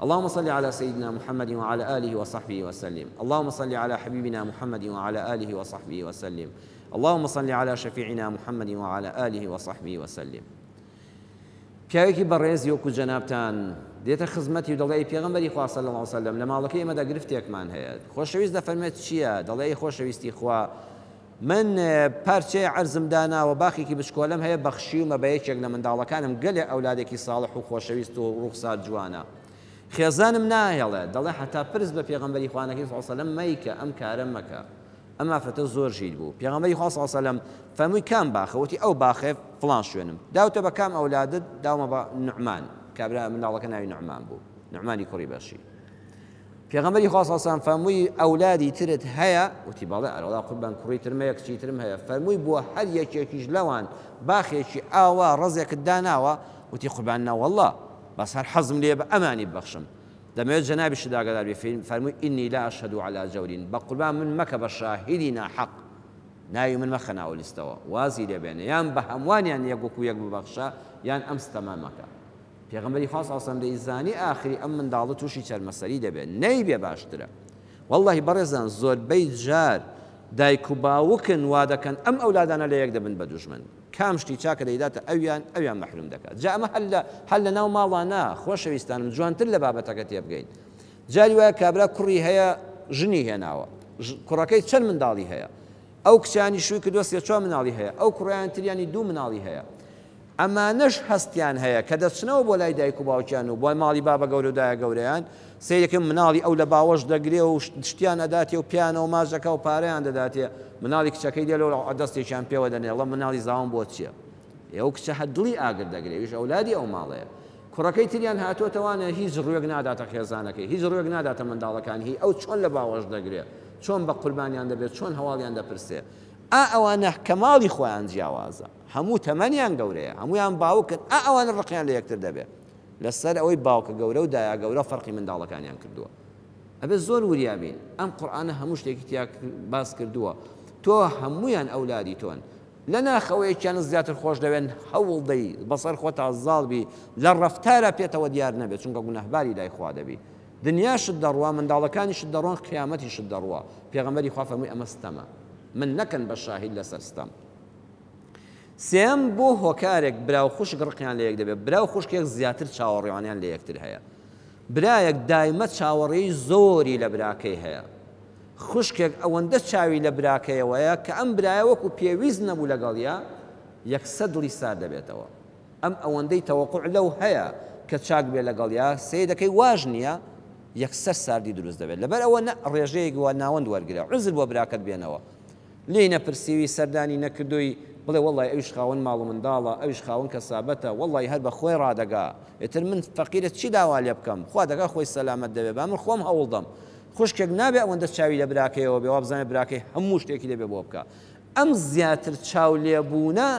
اللهم صل على سيدنا محمد وعلى آله وصحبه وسلم اللهم صل على حبيبنا محمد وعلى آله وصحبه وسلم اللهم صل على شفيعنا محمد وعلى آله وصحبه وسلم پیاوێکی بەڕێزی وەکو جەنابتان دێتە خزمەتی و دەڵێ ئەی پێغەمبەری خوا صلی اللە علیه وسلم لە ماڵەکەی ئێمەدا گرفتێکمان هەیە خۆشەویست دەفەرمێت چییە دەڵێ ئەی خۆشەویستی خوا من پارچەیە عەرزم داناوە باخێکی بچکۆلەم هەیە بەخشیومە بە یەکێک لە منداڵەکانم گەلێ ئەولادێکی ساڵح و خۆشەویست و ڕوخسار جوانە خێزانم ناهێڵێ دەڵێ هەتا پرس بە پێغەمبەری خوا نەکەی صلی اللە علیه وسلم مەیکە ئەم کارە مەکە ئەم ئافرەتە زۆر ژیر بوو پێغەمبەری خوا صلی اللە علیه وسلم فەرمووی کام باخە وتی ئەو باخەیە فڵان شوێنم داوتە بە کام ئەولادت داومە بە نوعمان کابرا منداڵەکە ناوی نوعمان بوو نوعمانی کوڕی بەشیر پێغەمبەری خوا صلی اللە علیە وسلم فەرمووی ئەولادی ترت هەیە؟ وتی بەڵێ ئەرەوەڵا قوربان کوڕی ترم هەیە کچی ترم هەیە فەرمووی بۆ هەر یەکێکیش لەوان باخێکی ئاوا ڕەزێکت داناوە؟ وتی قوربان نەوەڵڵا بەس هەر حەزم لێیە بە ئەمانی ببەخشم دەمەوێت جەنابیشت ئاگادار بی فەرمووی ئینی لا ئەشهد علی جور بە قوربان من مەکە بە شاهیدی ناحەق ناوی من مەخە ناو لیستەوە وازی لێ بێنە یان بە هەمووانیان یەک وەکو یەک ببەخشە یان ئەم ستەمە مەکە پێغەمبەری خوا صلی اللە علیە وسلم دەیزانی ئاخری ئەم منداڵە توشی چەرمەسەری دەبێت نەیبێ باشترە واللهی بەڕێزان زۆربەی جار دایک و باوکن وا دەکەن ئەم ئەولادانە لە یەک دەبن بە دوژمن کام شتی چاکە دەیداتە ئەویان ئەویان مەحروم دەکات جا ئەمە هەر لە هەر لە ناو ماڵا نا خۆشەویستانم جوانتر لە بابەتەکە تێبگەین جاری وایە کابرا کوڕی هەیە ژنی هێناوە کوڕەکەی چەند منداڵی هەیە ئەو کچانی شووی کردووە سێ چوار مناڵی هەیە ئەو کوڕیان تریانی دوو مناڵی هەیە ئەمانەش هەستیان هەیە کە دەچنەوە بۆ لای دایک و باوکیان و بۆ ماڵی بابە گەورە و دایە گەورەیان، سەیرەکەن مناڵی ئەو لە باوەش دەگرێ و شتیان ئەداتێ و پێیانەوە ماچ دەکا و پارەیان دەداتێ، مناڵی کچەکەی دێ لەو دەستێکیان پێوە دەنێ ئەڵێ مناڵی زاوام بۆ چیە؟ ئێ ئەو کچە هەر دڵی ئاگر دەگرێ ئەویش ئەولادی ئەو ماڵەیە. کوڕەکەی تریان هاتۆتەوانێ هیچ ڕووێک ناداتە خێزانەکەی، هیچ ڕووێک ناداتە منداڵەکانی، هی ئەو چۆن لە باوەش دەگرێ، چۆن بە قوربانیان دەبێ، چۆن هەواڵیان دەپرسێ. ئا ئەوانە کە ماڵی خۆیان جیاوازە. هەموو تەمەنیان گەورەیە هەموویان باوکن ئا ئەوانە ڕقیان لە یەکتر دەبێ. لەسەر ئەوەی باوکە گەورە و دایە گەورە فەرقی منداڵەکانیان کردووە. ئەبێ زۆر وریا بین، ئەم قورئانە هەموو شتێکی تیا باس کردووە، تۆ هەموویان ئەولادی تۆن، لە ناخەوە یەکیانت زیاتر خۆش دەوێن، هەوڵ دەی بەسەر خۆتا زاڵ بی، لە ڕەفتارا پێتەوە دیار نەبێ، چونکە گوناهباری لای خوا دەبی. دنیاشت دەڕوا، منداڵەکانیشت دەڕۆن، قیامەتیشت دەڕوا. پێغەمبەری خوا فەرمووی ئەمە ستەمە. من نەکەن بە شاهید لەسەر ستەم. سێیەم، بۆ هۆکارێک برا و خوشک ڕقیان لە یەک دەبێت، برا و خوشکێک زیاتر چاوەڕوانیان لە یەکتر هەیە. برایەک دایمە چاوەڕێی زۆری لە براکەی هەیە. خوشکێک ئەوەندە چاوی لە براکەیەوەیە کە ئەم برایە وەکو پێویست نەبوو لەگەڵیا، یەکسەر دڵی سارد دەبێتەوە. ئەم ئەوەندەی تەوەقوع لەو هەیە کە چاک بێ لەگەڵیا، سەیر دەکەی واش نییە، یەکسەر ساردی دروست دەبێت. لەبەر ئەوە نە ڕێژەیەک وا ناوەند وەرگرە، عوزر بۆ براکەت بێنەوە. لێی نەپرسیوی، سەردانی نەکردووی، بڵێ وەڵڵای ئەویش خاوەن ماڵ و منداڵە، ئەویش خاوەن کەسابەتە، وەڵڵای هەر بە خۆی ڕادەگا، ئیتر من فەقیرە چی داوا لێ بکەم، خوا دەکا خۆی سەلامەت دەبێ، با من خۆم هەوڵ دەم. خوشکێک نابێ ئەوەندە چاوی لە براکەیەوە بێ، وابزانێ براکەی هەموو شتێکی دەبێ بۆ بکا. ئەم زیاتر چاو لێبوونە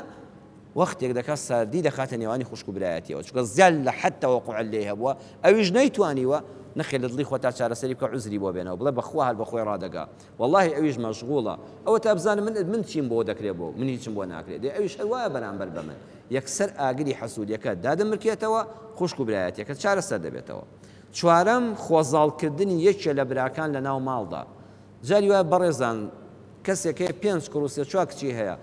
وەختێک دەکا ساردی دەخاتە نێوانی خوشک و برایەتیەوە، چونکە زیاد لە حەد تەوەقوعت لێی هەبووە، ئەویش نەیتوانیوە، نەخێر لە دڵی خۆتا چارەسەری بکە عوزری بۆ بێنەوە، بڵێ بەخوا هەر بە خۆی ڕادەگا. وەڵاهی ئەویش مەشغوڵە ئەوەتا بزانە من من چیم بۆ دەکرێ بۆ من هیچم بۆ ناکرێ دەی ئەویش هەر وایە بەرامبەر بە من یەکسەر ئاگری حەسودیەکە دادەمرکێتەوە خوشک و برایەتیەکە چارەسەر دەبێتەوە چوارەم خۆزاڵکردنی یەکێ لە براکان لە ناو ماڵدا جاری وایە بەڕێزان کەسێک هەیە پێنج کوڕ و سێ چوار کچی هەیە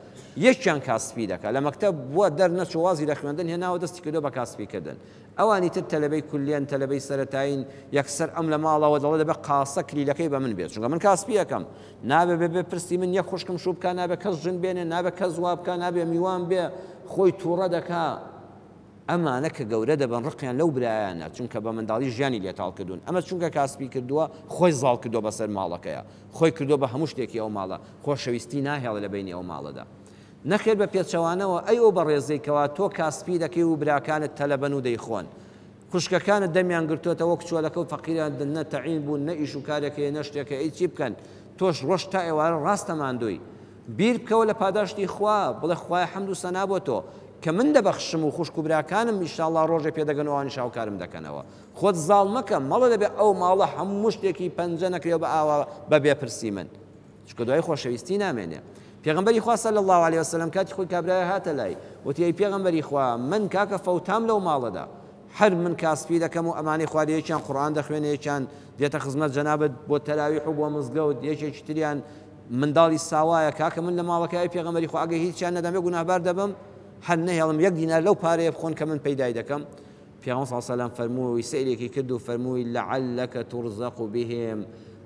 یەکیان کاسپی دەکات لە مەکتەب بووە دەرنەچوو وازی لە خوێندن هێناوە دەستی کردووە بە کاسپیکردن ئەوانی تر تەلەبەی کولیەن تەلەبەی سەرەتایین یەکسەر ئەم لە ماڵەوە دەڵێ دەبێ قاسە کلیلەکەی بە من بێت چونکە من کاسپیەکەم نابێ بێ بێ پرسی من یەک خوشکم شوو بکا نابێ کەس ژن بێنێ نابێ کەس وا بکا نابێ میوان بێ خۆی تووڕە دەکا ئەمانە کە گەورە دەبن ڕقیان لەو برایانە چونکە بە منداڵی ژیانی لێ تاڵ کردوون ئەمە چونکە کاسپی کردووە خۆی زاڵ کردووە بەسەر ماڵەکەیە خۆی کردووە بە هەموو شتێکی ئەو ماڵە خۆشەویستی ناهێڵێ لە بەینی ئەو ماڵەدا نەخێر بە پێچەوانەوە ئەی ئەو بەڕێزەی کەوا تۆ کاسپی دەکەی و براکانت تەلەبەن و دەیخۆن خوشکەکانت دەمیان گرتۆتە وەک چۆلەکە و فەقیران نە تەعین بوون نە ئیش و کارێک هەیە نە شتێک هەیە ئەی چی بکەن تۆش ڕۆژ تا ئێوارە ڕاستە ماندووی بیر بکەوە لە پاداشتی خوا بڵێ خوایە حەمد و سەنا بۆ تۆ کە من دەبەخشم و خوشک و براکانم ئیشاڵڵا ڕۆژێ پێدەگەن و ئەوانیش هاوکارم دەکەنەوە خۆت زاڵ مەکە مەڵێ دەبێ ئەو ماڵە هەموو شتێکی پەنجە نەکرێ بە ئاوا بە بێپرسی من چونکە دوای خۆشەویستی نامێنێ. پێغەمبەری خوا صلی اللە علیە وسلم کاتی خۆی کابرایە هاتە لای وتی ئەی پێغەمبەری خوا من کاکە فەوتام لەو ماڵەدا هەر من کاسپی دەکەم و ئەمانەی خوارێ یەکیان قورئان دەخوێنێ یەکیان دێتە خزمەت جەنابت بۆ تەراویح و بۆ مزگەوت یەکێکی تریان منداڵی ساوایە کاکە من لە ماڵەکە ئەی پێغەمبەری خوا ئەگەر هیچیان نەدەمێ گوناهبار دەبم هەر نەهێڵم یەک دینار لەو پارەیە بخۆن کە من پەیدای دەکەم پێغەمبەر صلی اللە علیە وسلم فەرمووی، سەیرێکی کرد و فەرمووی، لعلک ترزق بهم،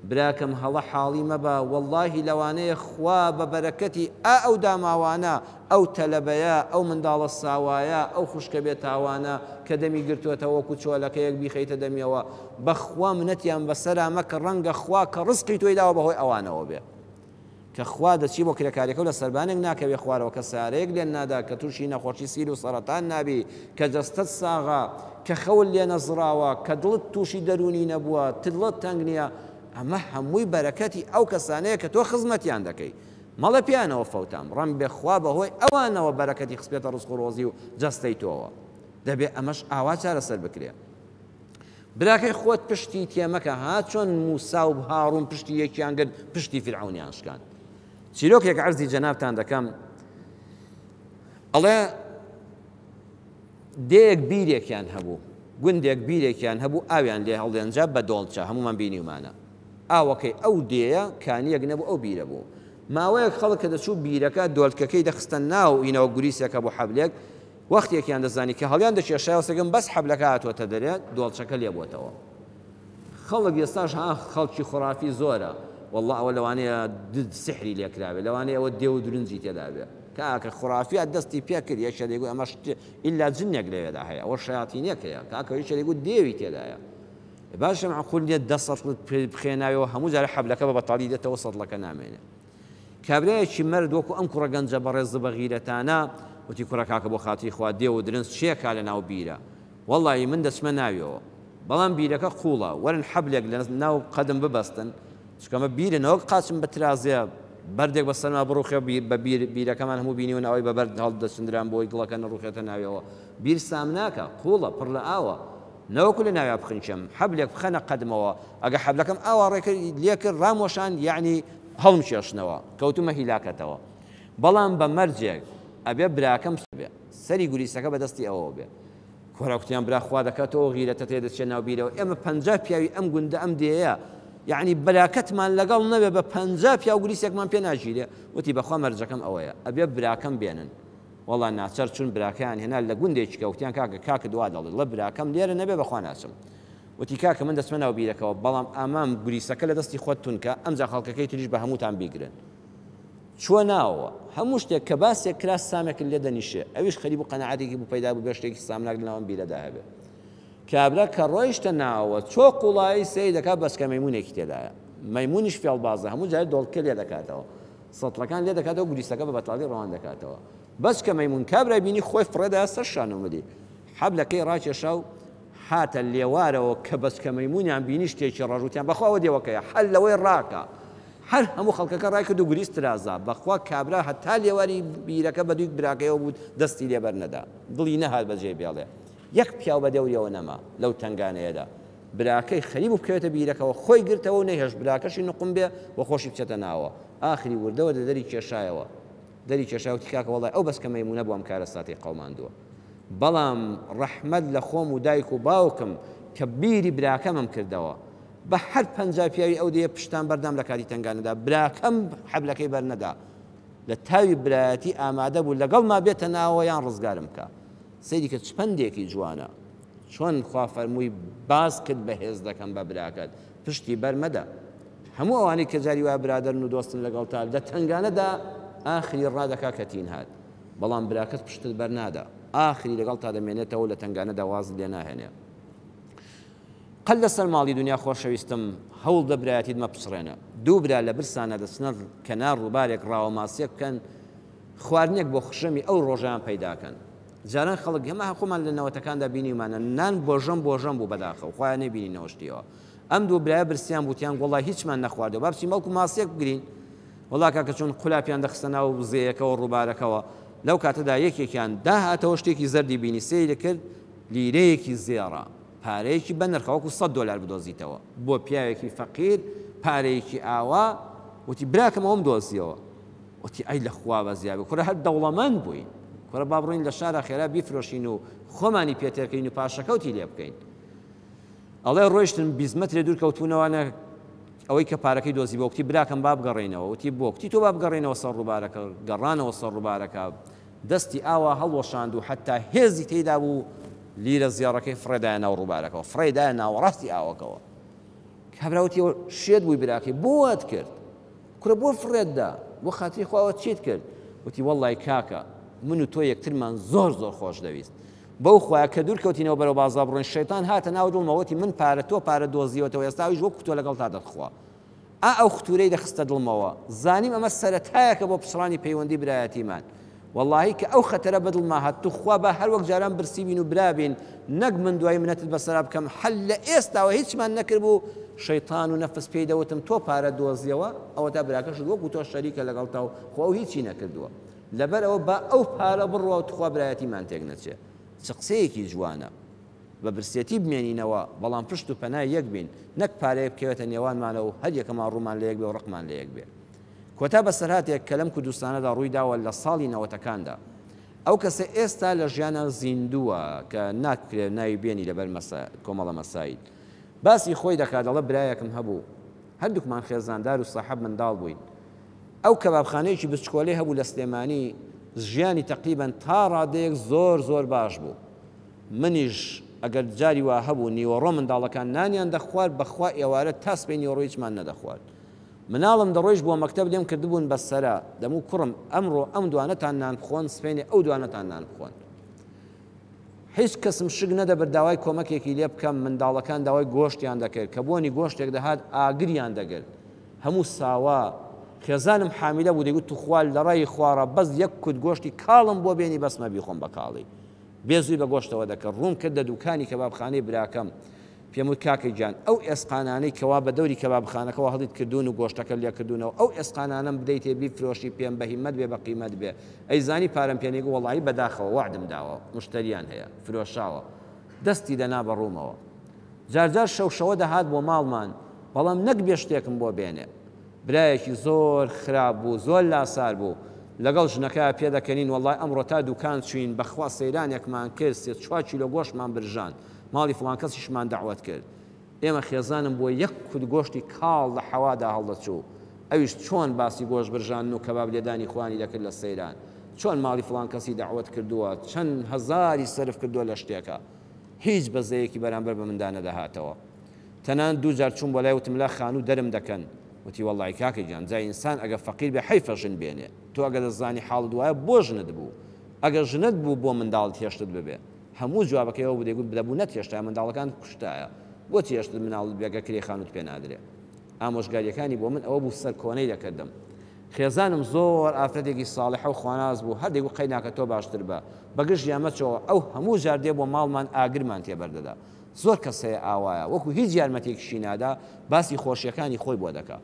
براکەم هەڵە حاڵی مەبە، وەڵڵاهی لەوانەیە خوا بە بەرەکەتی ئا ئەو داماوانە، ئەو تەلەبەیە، ئەو منداڵە ساوایە، ئەو خوشکە بێ تاوانە کە دەمی گرتۆتەوە وەکو چۆلەکەیەک بیخەیتە دەمیەوە، بەخوا منەتیان بەسەرا مەکە ڕەنگە خوا کە ڕزقی تۆی داوە بەهۆی ئەوانەوە بێ. کە خوا دەچی بۆ کرێکاریەکەو لە سەربانێک ناکەویە خوارەوە، کە سەیارەیەک لێت نادا، کە توشی نەخۆشی سیل و سەرەتان نابی، کە جەستەت ساغە، کە خەوت لێ نەزڕاوە، کە دڵت توشی دەرونی نەبووە، دڵت تەنگ نیە، ئەمە هەمووی بەرەکەتی ئەو کەسانەیە کە تۆ خزمەتیان دەکەی. مەڵێ پێیانەوە فەوتام، ڕەنبێ خوا بەهۆی ئەوانەوە بەرەکەتی خستبێتە ڕزق و ڕۆزی و جەستەی تۆوە. دەبێ ئەمەش ئاوا چارەسەر بکرێ. براکەی خۆت پشتی تێمەکە ها چۆن موسا و هاڕون پشتی یەکیان گرت پشتی فیرعەونیان شکاند. چیرۆکێک عەرزی جەنابتان دەکەم ئەڵێ دێیەک بیرێکیان هەبوو گوندێک بیرێکیان هەبوو ئاویان لێ هەڵدێنجا بە دۆڵچە هەمومان بینیومانە ئاوەکەی ئەو دێیە کانیەک نەبوو ئەو بیرە بوو ماوەیەک خەڵک کە دەچوو بیرەکە دۆلکەکەی دەخستە ناو ئینەوە گوریسێکە بۆ حەبلێک وەختێکیان دەزانی کە هەڵیان دەکێشایەوە سەگم بەس حەبلەکە هاتووەتە دەرێ دۆڵچەکە لێ بۆتەوە. خەڵک ئێستاش ها خەڵکی خوڕافی زۆرە واللە ئەوە لەوانەیە سحری لێ کراوێ لەوانەیە ئەوە دێو و درنجی تێدا بێ کاکە خوڕافیات دەستی پێ کرد یەکێ دەیگوت ئەمە ئیلا جنێک لەوێدا هەیە ئەوە شەیاتینێک هەیە کاکە یەکێ دەیگوت دێوی تێدایە باشە معقول نییە دە سەتڵت بخێناوێەوە هەموو جارە حەبلەکە بە بەتاڵی دێتەوە سەتڵەکە نامێنێ کابرایەکی مەرد وەکو ئەم کوڕە گەنجە بەڕێز بەغیرەتانە وتی کوڕە کاکە بۆ خاتری خوا دێو و درنج چێکا لە ناو بیرە وەڵایی من دەچمە ناویەوە بەڵام بیرەکە قوڵە وەرن حەبلێک لە ناو قەدم ببەستن چونکە ئەمە بیرە نەوەک قاچم بترازێ بەردێک بە سەرما بڕوخێ بە بیر بیرەکەمان هەموو بینیون ئەوەی بە بەرد هەڵدەچندران بۆی گڵەکە نەڕوخێتە ناویەوە بیر سامناکە قوڵە پڕ لە ئاوە. نەوەکو لە ناویا بخنکێم، حەبلێک بخەنە قەدمەوە، ئەگەر حەبلەکەم ئاوا ڕێکرد لێ کرد ڕاموەشاند یەعنی هەڵمکێشنەوە، کەوتومە هیلاکەتەوە. بەڵام بە مەرجێک ئەبێ براکەم بێ، سەری گوریسەکە بە دەستی ئەوەوە بێ. کۆرا کوتیان برا خوا دەکا تۆ ئەو غیرەتەت هەیە دەچیە ناو بیرەوە، ئێمە 50 پیاوی ئەم گوندە ئەم دێیە، یەعنی براکەتمان لەگەڵ نەبێ بە 50 پیاو گوریسێکمان پێ ناگیرێ؟ وتی بەخوا مەرجەکەم ئەوەیە، ئەبێ براکەم بێنن. وەڵا ناچار چون براکەیان هێنا لە گوندێکی کە وتیان کاکە کاکت وا دەڵێ ڵە براکەم لێرە نەبێ بەخوا ناچم. وتی کاکە من دەچمە ناو بیرەکەوە بەڵام ئامام گوریسەکە لە دەستی خۆت تونکە ئەمجا خەڵکەکەی تریش بە هەمووتان بیگرن. چووە ناوەوە. هەموو شتێک کە باسێک کرا سامێکت لێ دەنیشێ. ئەویش خەریک بوو قەناعەتێکی بوو پەیدا بوو بێ شتێکی سامناک لە ناو ئەم بیرەدا هەبێ. کابرا کە ڕۆیشتە ناوەوە چۆ قوڵایی سەیر دەکا بەچکە مەیموونێکی تێدایە. مەیموونیش فێڵبازە هەموو جارێ دۆڵکە لێ دەکاتەوە. سەتڵەکان لێ دەکاتەوە گوریسەکە بە بەتاڵی ڕەوان دەکاتەوە. بەچکە مەیموون کابرای بینی خۆی فڕێدایە سەر شان و ملی. حەبلەکەی ڕاکێشا و هاتە لێوارەوە کە بەچکە مەیموونیان بینی شتێکی ڕەش وتیان بەخوا ئەوە دێوەکەیە حەل لەوەی ڕاکە. هەر هەموو خەڵکەکە ڕایکرد و گوریس ترازا. بەخوا کابرا هەتا لێواری بیرەکە بە دووی براکەیەوە بوو دەستی لێ بەرنەدا. دڵی نەهات بەجێی بێڵێ. یەک پیاو بە دەوریەوە نەما لەو تەنگانەیەدا. براکەی خەریک بوو بکەوێتە بیرەکەوە، خۆی گرتەوە و نەیهێشت براکەشی نوقم بێ و خۆشی بچێتە ناوە. ئاخری وردە وردە دەری کێشایەوە. دەری کێشا وتی کاکە وەڵای ئەو بەچکە مەیموونە بوو ئەم کارەساتەی قەوماندووە. بەڵام ڕەحمەت لە خۆم و دایک و باوکم کە بیری براکەمم کردەوە. بە هەر 50 پیاوی ئەو دێیە پشتان بەردام لە کاتی تەنگانەدا براکەم حەبلەکەی بەرنەدا. لە تاوی برایەتی ئامادە بوو لەگەڵما بێتە ناوەوە یان ڕزگارم بکا. سەیری کە چ پەندێکی جوانە. چۆن خوا فەرمووی باسکت بەهێز دەکەم بە براکەت پشتی بەر مەدە. هەموو ئەوانەی کە جاری وایە برادەرن و دۆستن لەگەڵتا لە تەنگانەدا ئاخری ڕادەکا کە تین هات. بەڵام براکەت پشتت بەر نادا. ئاخری لەگەڵتا دەمێنێتەوە و لە تەنگانەدا وازت لێ ناهێنێ. قەت لەسەر ماڵی دونیا خۆشەویستم هەوڵدە برایەتیت مەپچڕێنە. دوو برا لە برسانا دەچنە کەنار ڕووبارێک ڕاوە ماسیەک بکەن، خواردنێک بۆ خشەمی ئەو ڕۆژەیان پەیداکەن. جاران خەڵک هەمە خۆمان لە نەوەتەکاندا بینیومانە نان بۆ ژەم بۆ ژەم بوو بەداخەوە خوایە نەیبینینەوە شتیەوە. ئەم دوو برایە برسیان بوو وتیان وەڵای هیچمان نەخواردوە با بچین بەڵکو ماسیەک بگرین. وەڵا کاکە چۆن قولاپیان دەخستە ناو زێیەکەوە ڕووبارەکەوە لەو کاتەدا یەکێکیان داهاتەوە شتێکی زەردی بینی سەیری کرد لیرەیەکی زێڕە پارەیەکی بەنرخە وەکو سەد دۆلار بدۆزیتەوە بۆ پیاوێکی فەقیر پارەیەکی ئاوا وتی براکەم ئەوم دۆزیەوە وتی ئەی لە خوا بەزیابێ کوڕە هەر دەوڵەمەند بووین کوڕە با بڕۆین لە شارا خێرا بیفرۆشین و خۆمانی پێ تێرکەین و پاشەکەوتی لێ بکەین ئەڵێ ڕۆیشتن 20 مەترێ دوور کەوتبوونەوانە ئەوەی کە پارەکەی دۆزی بۆ کوتی براکەم با بگەڕێینەوە وتی بۆ کوتی تۆ با بگەڕێینەوە سەر ڕووبارەکە گەڕانەوە سەر ڕووبارەکە دەستی ئاوا هەڵوەشاند و حەتا هێزی تێیدا بوو لیرە زێڕەکەی فڕێدایە ناو ڕووبارەکەوە فڕێدایە ناوەڕاستی ئاوەکەوە کابرا وتی شێت بووی براکەی بۆ وات کرد کورە بۆ فڕێت دا بۆ خاتری خوا ئەوە چیت کرد وتی وەڵڵای کاکە من و تۆ یەکترمان زۆر زۆر خۆش دەویست بەو خوایە کە دوور کەوتینەوە بەرەو بازاڕ بڕۆین شەیتان هاتە ناو دڵمەوە وتی من پارە تۆ پارە دۆزیوەتەوە ئێستا ئەویش وەکو تۆ لەگەڵتا دەخوا ئا ئەو ختوورەی دەخستە دڵمەوە زانیم ئەمە سەرەتایەکە بۆ پچڕانی پەیوەندی برایەتیمان وەڵاهی کە ئەو خەتەرە بە دڵما هات توخوا با هەر وەک جاران برسی بین و برا بین نەک من دوای منەتت بەسەرا بکەم حەل لە ئێستاوە هیچمان نەکردبوو شەیتان و نەفس پێی دەوتم تۆ پارە دۆزیەوە ئەوەتا براکەشت وەکو تۆ شەریکە لەگەڵتا و خۆ ئەو هیچی نەکردووە لەبەر ئەوە با ئەو پارە بڕوا و توخوا برایەتیمان تێک نەچێ چ قسەیەکی جوانە بە برسێتی بمێنینەوە بەڵام پشت و پەنای یەک بین نەک پارەیەک بکەوێتە نێوانمانەوە و هەر یەکەمان ڕوومان لە یەک بێ و ڕقمان لە یەک بێ. کۆتا بەسەرهاتێک کە لەم کوردستانەدا ڕووی داوە لە ساڵی نەوەتەکاندا. ئەو کەسە ئێستا لە ژیانا زیندووە کە ناکرێ ناوی بێنی لەبەر کۆمەڵە مەسایل. باسی خۆی دەکا دەڵێ برایەکم هەبوو هەردووکمان خێزاندار و ساحەب منداڵ بووین. ئەو کەبابخانەیەکی بچکۆلەی هەبوو لە سلێمانی ژیانی تەقریبەن تا ڕادەیەک زۆر زۆر باش بوو. منیش ئەگەر جاری وا هەبوو نیوەڕۆ منداڵەکان نانیان دەخوارد بەخوا ئێوارە تا سبەی نیوەڕۆ هیچمان نەدەخوارد. مناڵم دەڕۆیشت بۆ مەکتەب لێم کردبوون بە سەرا، دەموو کوڕم ئەمڕۆ ئەم دوانەتان نان بخۆن سبەینێ ئەو دوانەتان نان بخۆن. هیچ کەسم شک نەدەبرد داوای کۆمەکێکی لێ بکەم، منداڵەکان داوای گۆشتیان دەکرد، کە بۆنی گۆشتێک دەهات ئاگریان دەگرت. هەموو ساوا خێزانم حامیلە بوو دەیگوت توخوا لەڕێی خواڕا بەس یەک کوت گۆشتی کاڵم بۆ بێنی بەسمە بیخۆم بە کاڵی. بێزووی بە گۆشتەوە دەکرد. ڕووم کردە دوکانی کەبابخانەی براکەم. پێم وت کاکە گیان ئەو ئێسقانانەی کەوا بە دەوری کەبابخانەکەوە هەڵیت کردوون و گۆشتەکەت لێ کردوونەوە ئەو ئێسقانانەم بدەیتێ بیفرۆشی پێم بە هیمەت بێ بە قیمەت بێ ئەیزانی پارەم پێ نەیگوت وەڵاهی بەداخەوە وەعدم داوە موشتەریان هەیە فرۆشاوە. دەستی دەنا بە ڕوومەوە. جارجار شەو شەوە دەهات بۆ ماڵمان، بەڵام نەک بێ شتێکم بۆ بێنێ. برایەکی زۆر خراپ بوو، زۆر لاسار بوو. لەگەڵ ژنەکەیا پێدەکەنین، وەڵای ئەمڕۆ تا دوکان چووین، بەخوا سەیرانێکمان کرد، سێ چوار کیلۆ گۆشتمان برژاند، ماڵی فڵان کەسیشمان دەعوەت کرد. ئێمە خێزانم بۆ یەک کوت گۆشتی کاڵ لە حەوادا هەڵدەچوو، ئەویش چۆن باسی گۆشت برژاندن و کەباب لێدانی خۆیانی دەکرد لە سەیران، چۆن ماڵی فڵان کەسی دەعوەت کردووە، چەند هەزاری سەرف کردووە لە شتێکا. هیچ بەزەیەکی بەرامبەر بە مندا نەدەهاتەوە. تەنانەت دوو جار چووم بۆ لای وتم لا خانوو دەرم دەکەن. وتی وەڵڵاهی کاکە گیان جا ئینسان ئەگەر فەقیر بێ حەیفە ژن بێنێ. تۆ ئەگەر دەزانی حاڵت وایە بۆ ژنت بوو؟ ئەگەر ژنت بوو بۆ منداڵت هێشتت ببێ؟ هەموو جوابەکەی ئەوە بوو دەیگوت دەبوو نەتهێشتایە منداڵەکانت کوشتایە. بۆچی هێشتت مناڵت بێ گەر کرێی خانووت پێ نادرێ؟ ئامۆژگاریەکانی بۆ من ئەوە بوو سەرکۆنەی دەکردم. خێزانم زۆر ئافرەتێکی ساڵحە و خواناس بوو، هەر دەیگوت قەیناکە تۆ باشتر بە، بە گژیا مەچۆوە، ئەو هەموو جار دێ بۆ ماڵمان ئاگرمان تێ بەردەدا. زۆر کەس هەیە ئاوایە، وەکو هیچ یارمەتیەکیشی نادا، باسی خۆشیەکانی خۆی بۆ دەکا.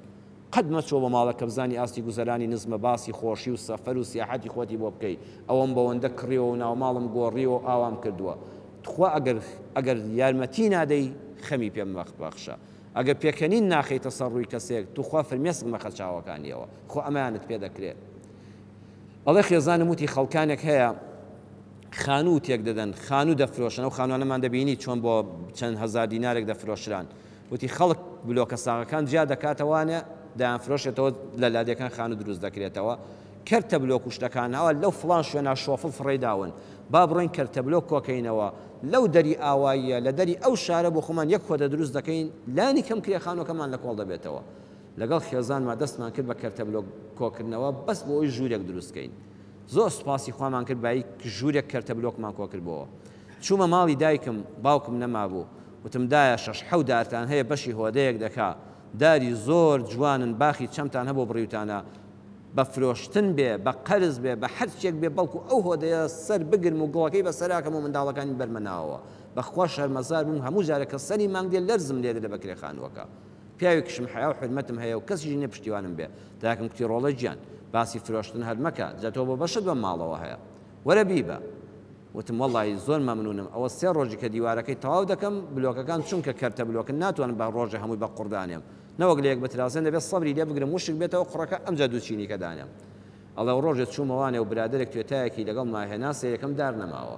قەت مەچۆ بۆ ماڵێک کە بزانی ئاستی گوزەرانی نزمە باسی خۆشی و سەفەر و سیاحەتی خۆتی بۆ بکەی، ئەوەم بەوەندە کڕیوە و ناوماڵم گۆڕیوە و ئاوام کردووە. تخوا ئەگەر ئەگەر یارمەتی نادەی خەمی پێ مەبەخشە. ئەگەر پێکەنین ناخەیتە سەر ڕووی کەسێک توخوا فرمێسک مەخە چاوەکانیەوە خۆ ئەمەیانت پێ دەکرێ. ئەڵێ خێزانم وتی خەڵکانێک هەیە خانوو تێک دەدەن خانوو دەفرۆشن ئەو خانوانەمان دەبینی چۆن بۆ چەند هەزار دینارێک دەفرۆشران وتی خەڵک بلۆکە ساغەکان جیا دەکاتەوانێ دەیانفرۆشێتەوە لە لادێکان خانوو دروست دەکرێتەوە کەرتە بلۆک و شتەکان ئەوە لەو فڵان شوێنا شۆفڵ فڕێی داون با بڕۆین کەرتە بلۆک کۆکەینەوە لەو دەری ئاواییە لە دەری ئەو شارە بۆ خۆمان یەک کۆدە دروست دەکەین لانی کەم کرێ خانوەکەمان لە کۆڵ دەبێتەوە لەگەڵ خێزانما دەستمان کرد بە کەرتە بلۆک کۆکردنەوە بەس بۆ ئەوی ژوورێک دروست کەین زۆر سوپاسی خوامان کرد بایی ژوورێک کەرتە بلۆکمان کۆکردبۆوە چوومە ماڵی دایکم باوکم نەمابوو وتم دایە شەش حەو دارتان هەیە بەشی هۆدەیەک دەکا داری زۆر جوانن باخی چەمتان هەبوو بڕیوتانە بە فرۆشتن بێ، بە قەرز بێ، بە هەرچیەک بێ بەڵکو ئەو هۆدەیە سەر بگرم و گوڵەکەی بە سەراکەم و منداڵەکانی بەرمە ناوەوە. بە خوا شەرمەزار بووم هەموو جارێک کە سەری مانگ دێ لەرزم لێ دێ لە بەکرێ خانووەکە. پیاوێکیشم حەیا و حورمەتم هەیە و کەسیش نیە پشتیوانم بێ. دایکم کوتی ڕۆڵە گیان باسی فرۆشتن هەر مەکە، جا تۆ بۆ بەشت بەم ماڵەوە هەیە. وەرە بیبە. وتم وەڵڵاهی زۆر مەمنوونم ئەوە سێ ڕۆژی کە دیوارەکەی تەواو دەکەم، بلۆکەکان چونکە کەرتە بلۆکن ناتوانم بە ڕۆژێ هەمووی بە قوڕ دانێم. نەوەک لەیەک بترازێن دەبێت سەبری لێ بگرم وشک بێتەوە قوڕەکە ئەمجا دوو چینیکە دانێم. ئەڵێ ڕۆژێ چوومە وانێ و برادەرێک توێتایەکی لەگەڵما هێنا سەیرەکەم دار نەماوە.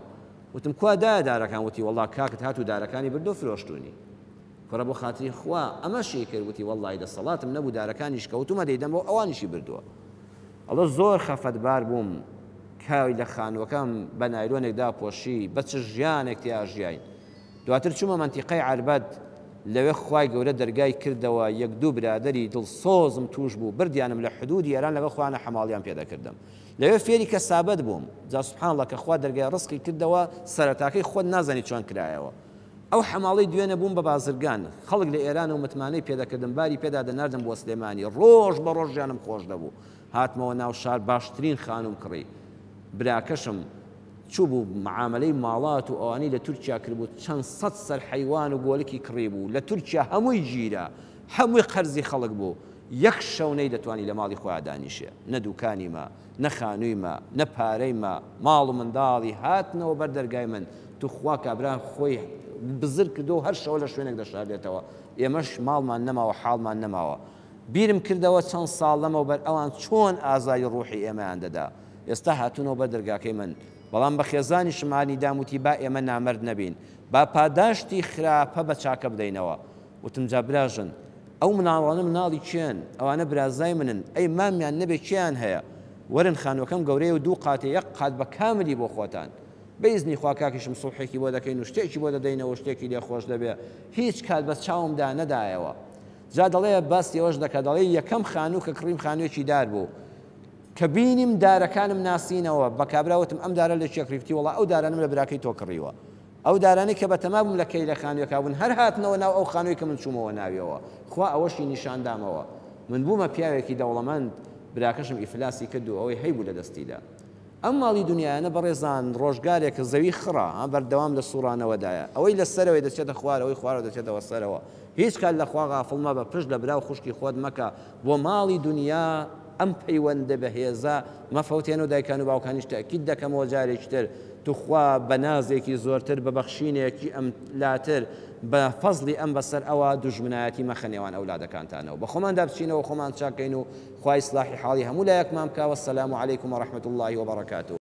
وتم کوا دایە دارەکان وتی وەڵا کاکت هات و دارەکانی برد و فرۆشتوونی. کوڕە بۆ خاتری خوا ئەمەشی کرد وتی وەڵڵاهی دەسەڵاتم نەبوو دارەکانیش کەوتومە دەیدەمەوە ئەوانیشی بردووە. ئەڵێ زۆر خەفەتبار بووم کاوی لە خانووەکەم بە نایلۆنێک داپۆشی بە چ ژیانێک تیا ژیاین. دواتر چوومە مەنتیقەی عەربەت، لەوێ خوای گەورە دەرگای کردەوە، یەک دوو برادەری دڵسۆزم تووش بوو، بردیانم لە حدوودی ئێران لەگەڵ خۆیانا حەماڵیان پێ دەکردم. لەوێ فێری کەسابەت بووم. جا سبحان اللە کە خوا دەرگای ڕزقی کردەوە، سەرەتاکەی خۆت نازانی چۆن کرایەوە. ئەو حەماڵەی دوێنێ بووم بە بازرگان، خەڵک لە ئێرانەوە متمانەی پێ دەکردم، باری پێدا دەناردم بۆ سلێمانی، ڕۆژ بە ڕۆژ ژیانم خۆش دەبوو. هاتمەوە ناو شار باشترین خانووم کڕی. براکەشم. چووبوو معامەلەی ماڵات و ئەوانەی لە تورکیا کردبوو چەند سەد سەر حەیوان و گۆلکی کڕیبوو لە تورکیا هەمووی گیرا هەمووی قەرزی خەڵک بوو یەک شەو نەیدەتوانی لە ماڵی خۆیا دانیشێ نە دوکانی ما نە خانووی ما نە پارەی ما ماڵ و منداڵی هاتنەوە بەر دەرگای من توخوا کابرا خۆی بزر کردو هەر شەوە لە شوێنێک دەشاردێتەوە ئێمەش ماڵمان نەماوە حاڵمان نەماوە بیرم کردەوە چەند ساڵ لەمەوبەر ئەوان چۆن ئازاری ڕوحی ئێمەیان دەدا ئێستا هاتوونەوە بەر دەرگاکەی من، بەڵام بە خێزانیشم هانی دام وتی با ئێمە نامەرد نەبین، با پاداشتی خراپە بە چاکە بدەینەوە. وتم جا براژن، ئەو مناڵانە مناڵی کێن؟ ئەوانە برازای منن، ئەی مامیان نەبێ کێیان هەیە؟ وەرن خانووەکەم گەورەیە و دوو قاتە یەک قات بە کاملی بۆ خۆتان. بە ئیزنی خوا کاکیشم سوڵحێکی بۆ دەکەین و شتێکی بۆ دەدەینەوە و شتێکی لێ خۆش دەبێ. هیچ کات بە چاومدا نەدایەوە. جا دەڵێ باسی ئەوەش دەکا دەڵێ یەکەم خانوو کە کڕیم خانوویەکی دار بوو. کە بینیم دارەکانم ناسینەوە، بە کابرا وتم ئەم دارە لە کێ کڕی؟ وتی وەڵا ئەو دارانەم لە براکەی تۆ کڕیوە. ئەو دارانەی کە بەتەما بووم لە کەیلە خانوویەکا بوون هەر هاتنەوە ناو ئەو خانووەی کە من چوومەوە ناویەوە. خوا ئەوەشی نیشان دامەوە. من بوومە پیاوێکی دەوڵەمەند، براکەشم ئیفلاسی کرد و ئەوەی هەیبوو لە دەستی دا. ئەم ماڵی دونیایانە بەڕێزان ڕۆژگارێکە زەوی خڕە، ها بەردەوام لە سوڕانەوەدایە. ئەوەی لە سەرەوەی دەچێتە خوار، ئەوەی خوارەوە دەچێتەوە سەرەوە. هیچ کات لە خوا غافڵ مەبە، پشت لە برا و خوشکی خۆت مەکە، بۆ ماڵی دونیا ئەم پەیوەندە بەهێزە مەفەوتێنەوە دایکان و باوکانیش تەئکید دەکەمەوە جارێکی تر توخوا بە نازێکی زۆرتر بە بەخشینێکی ئەم لاتر بە فەزڵی ئەم بەسەر ئەوە دوژمنایەتی مەخە نێوان ئەولادەکانتانەوە بە خۆماندا بچینەوە خۆمان چاکەین و خوا ئیسلاحی حاڵی هەموو لایەکمان بکا والسلام علیکم ورحمة اللە وبرکاته.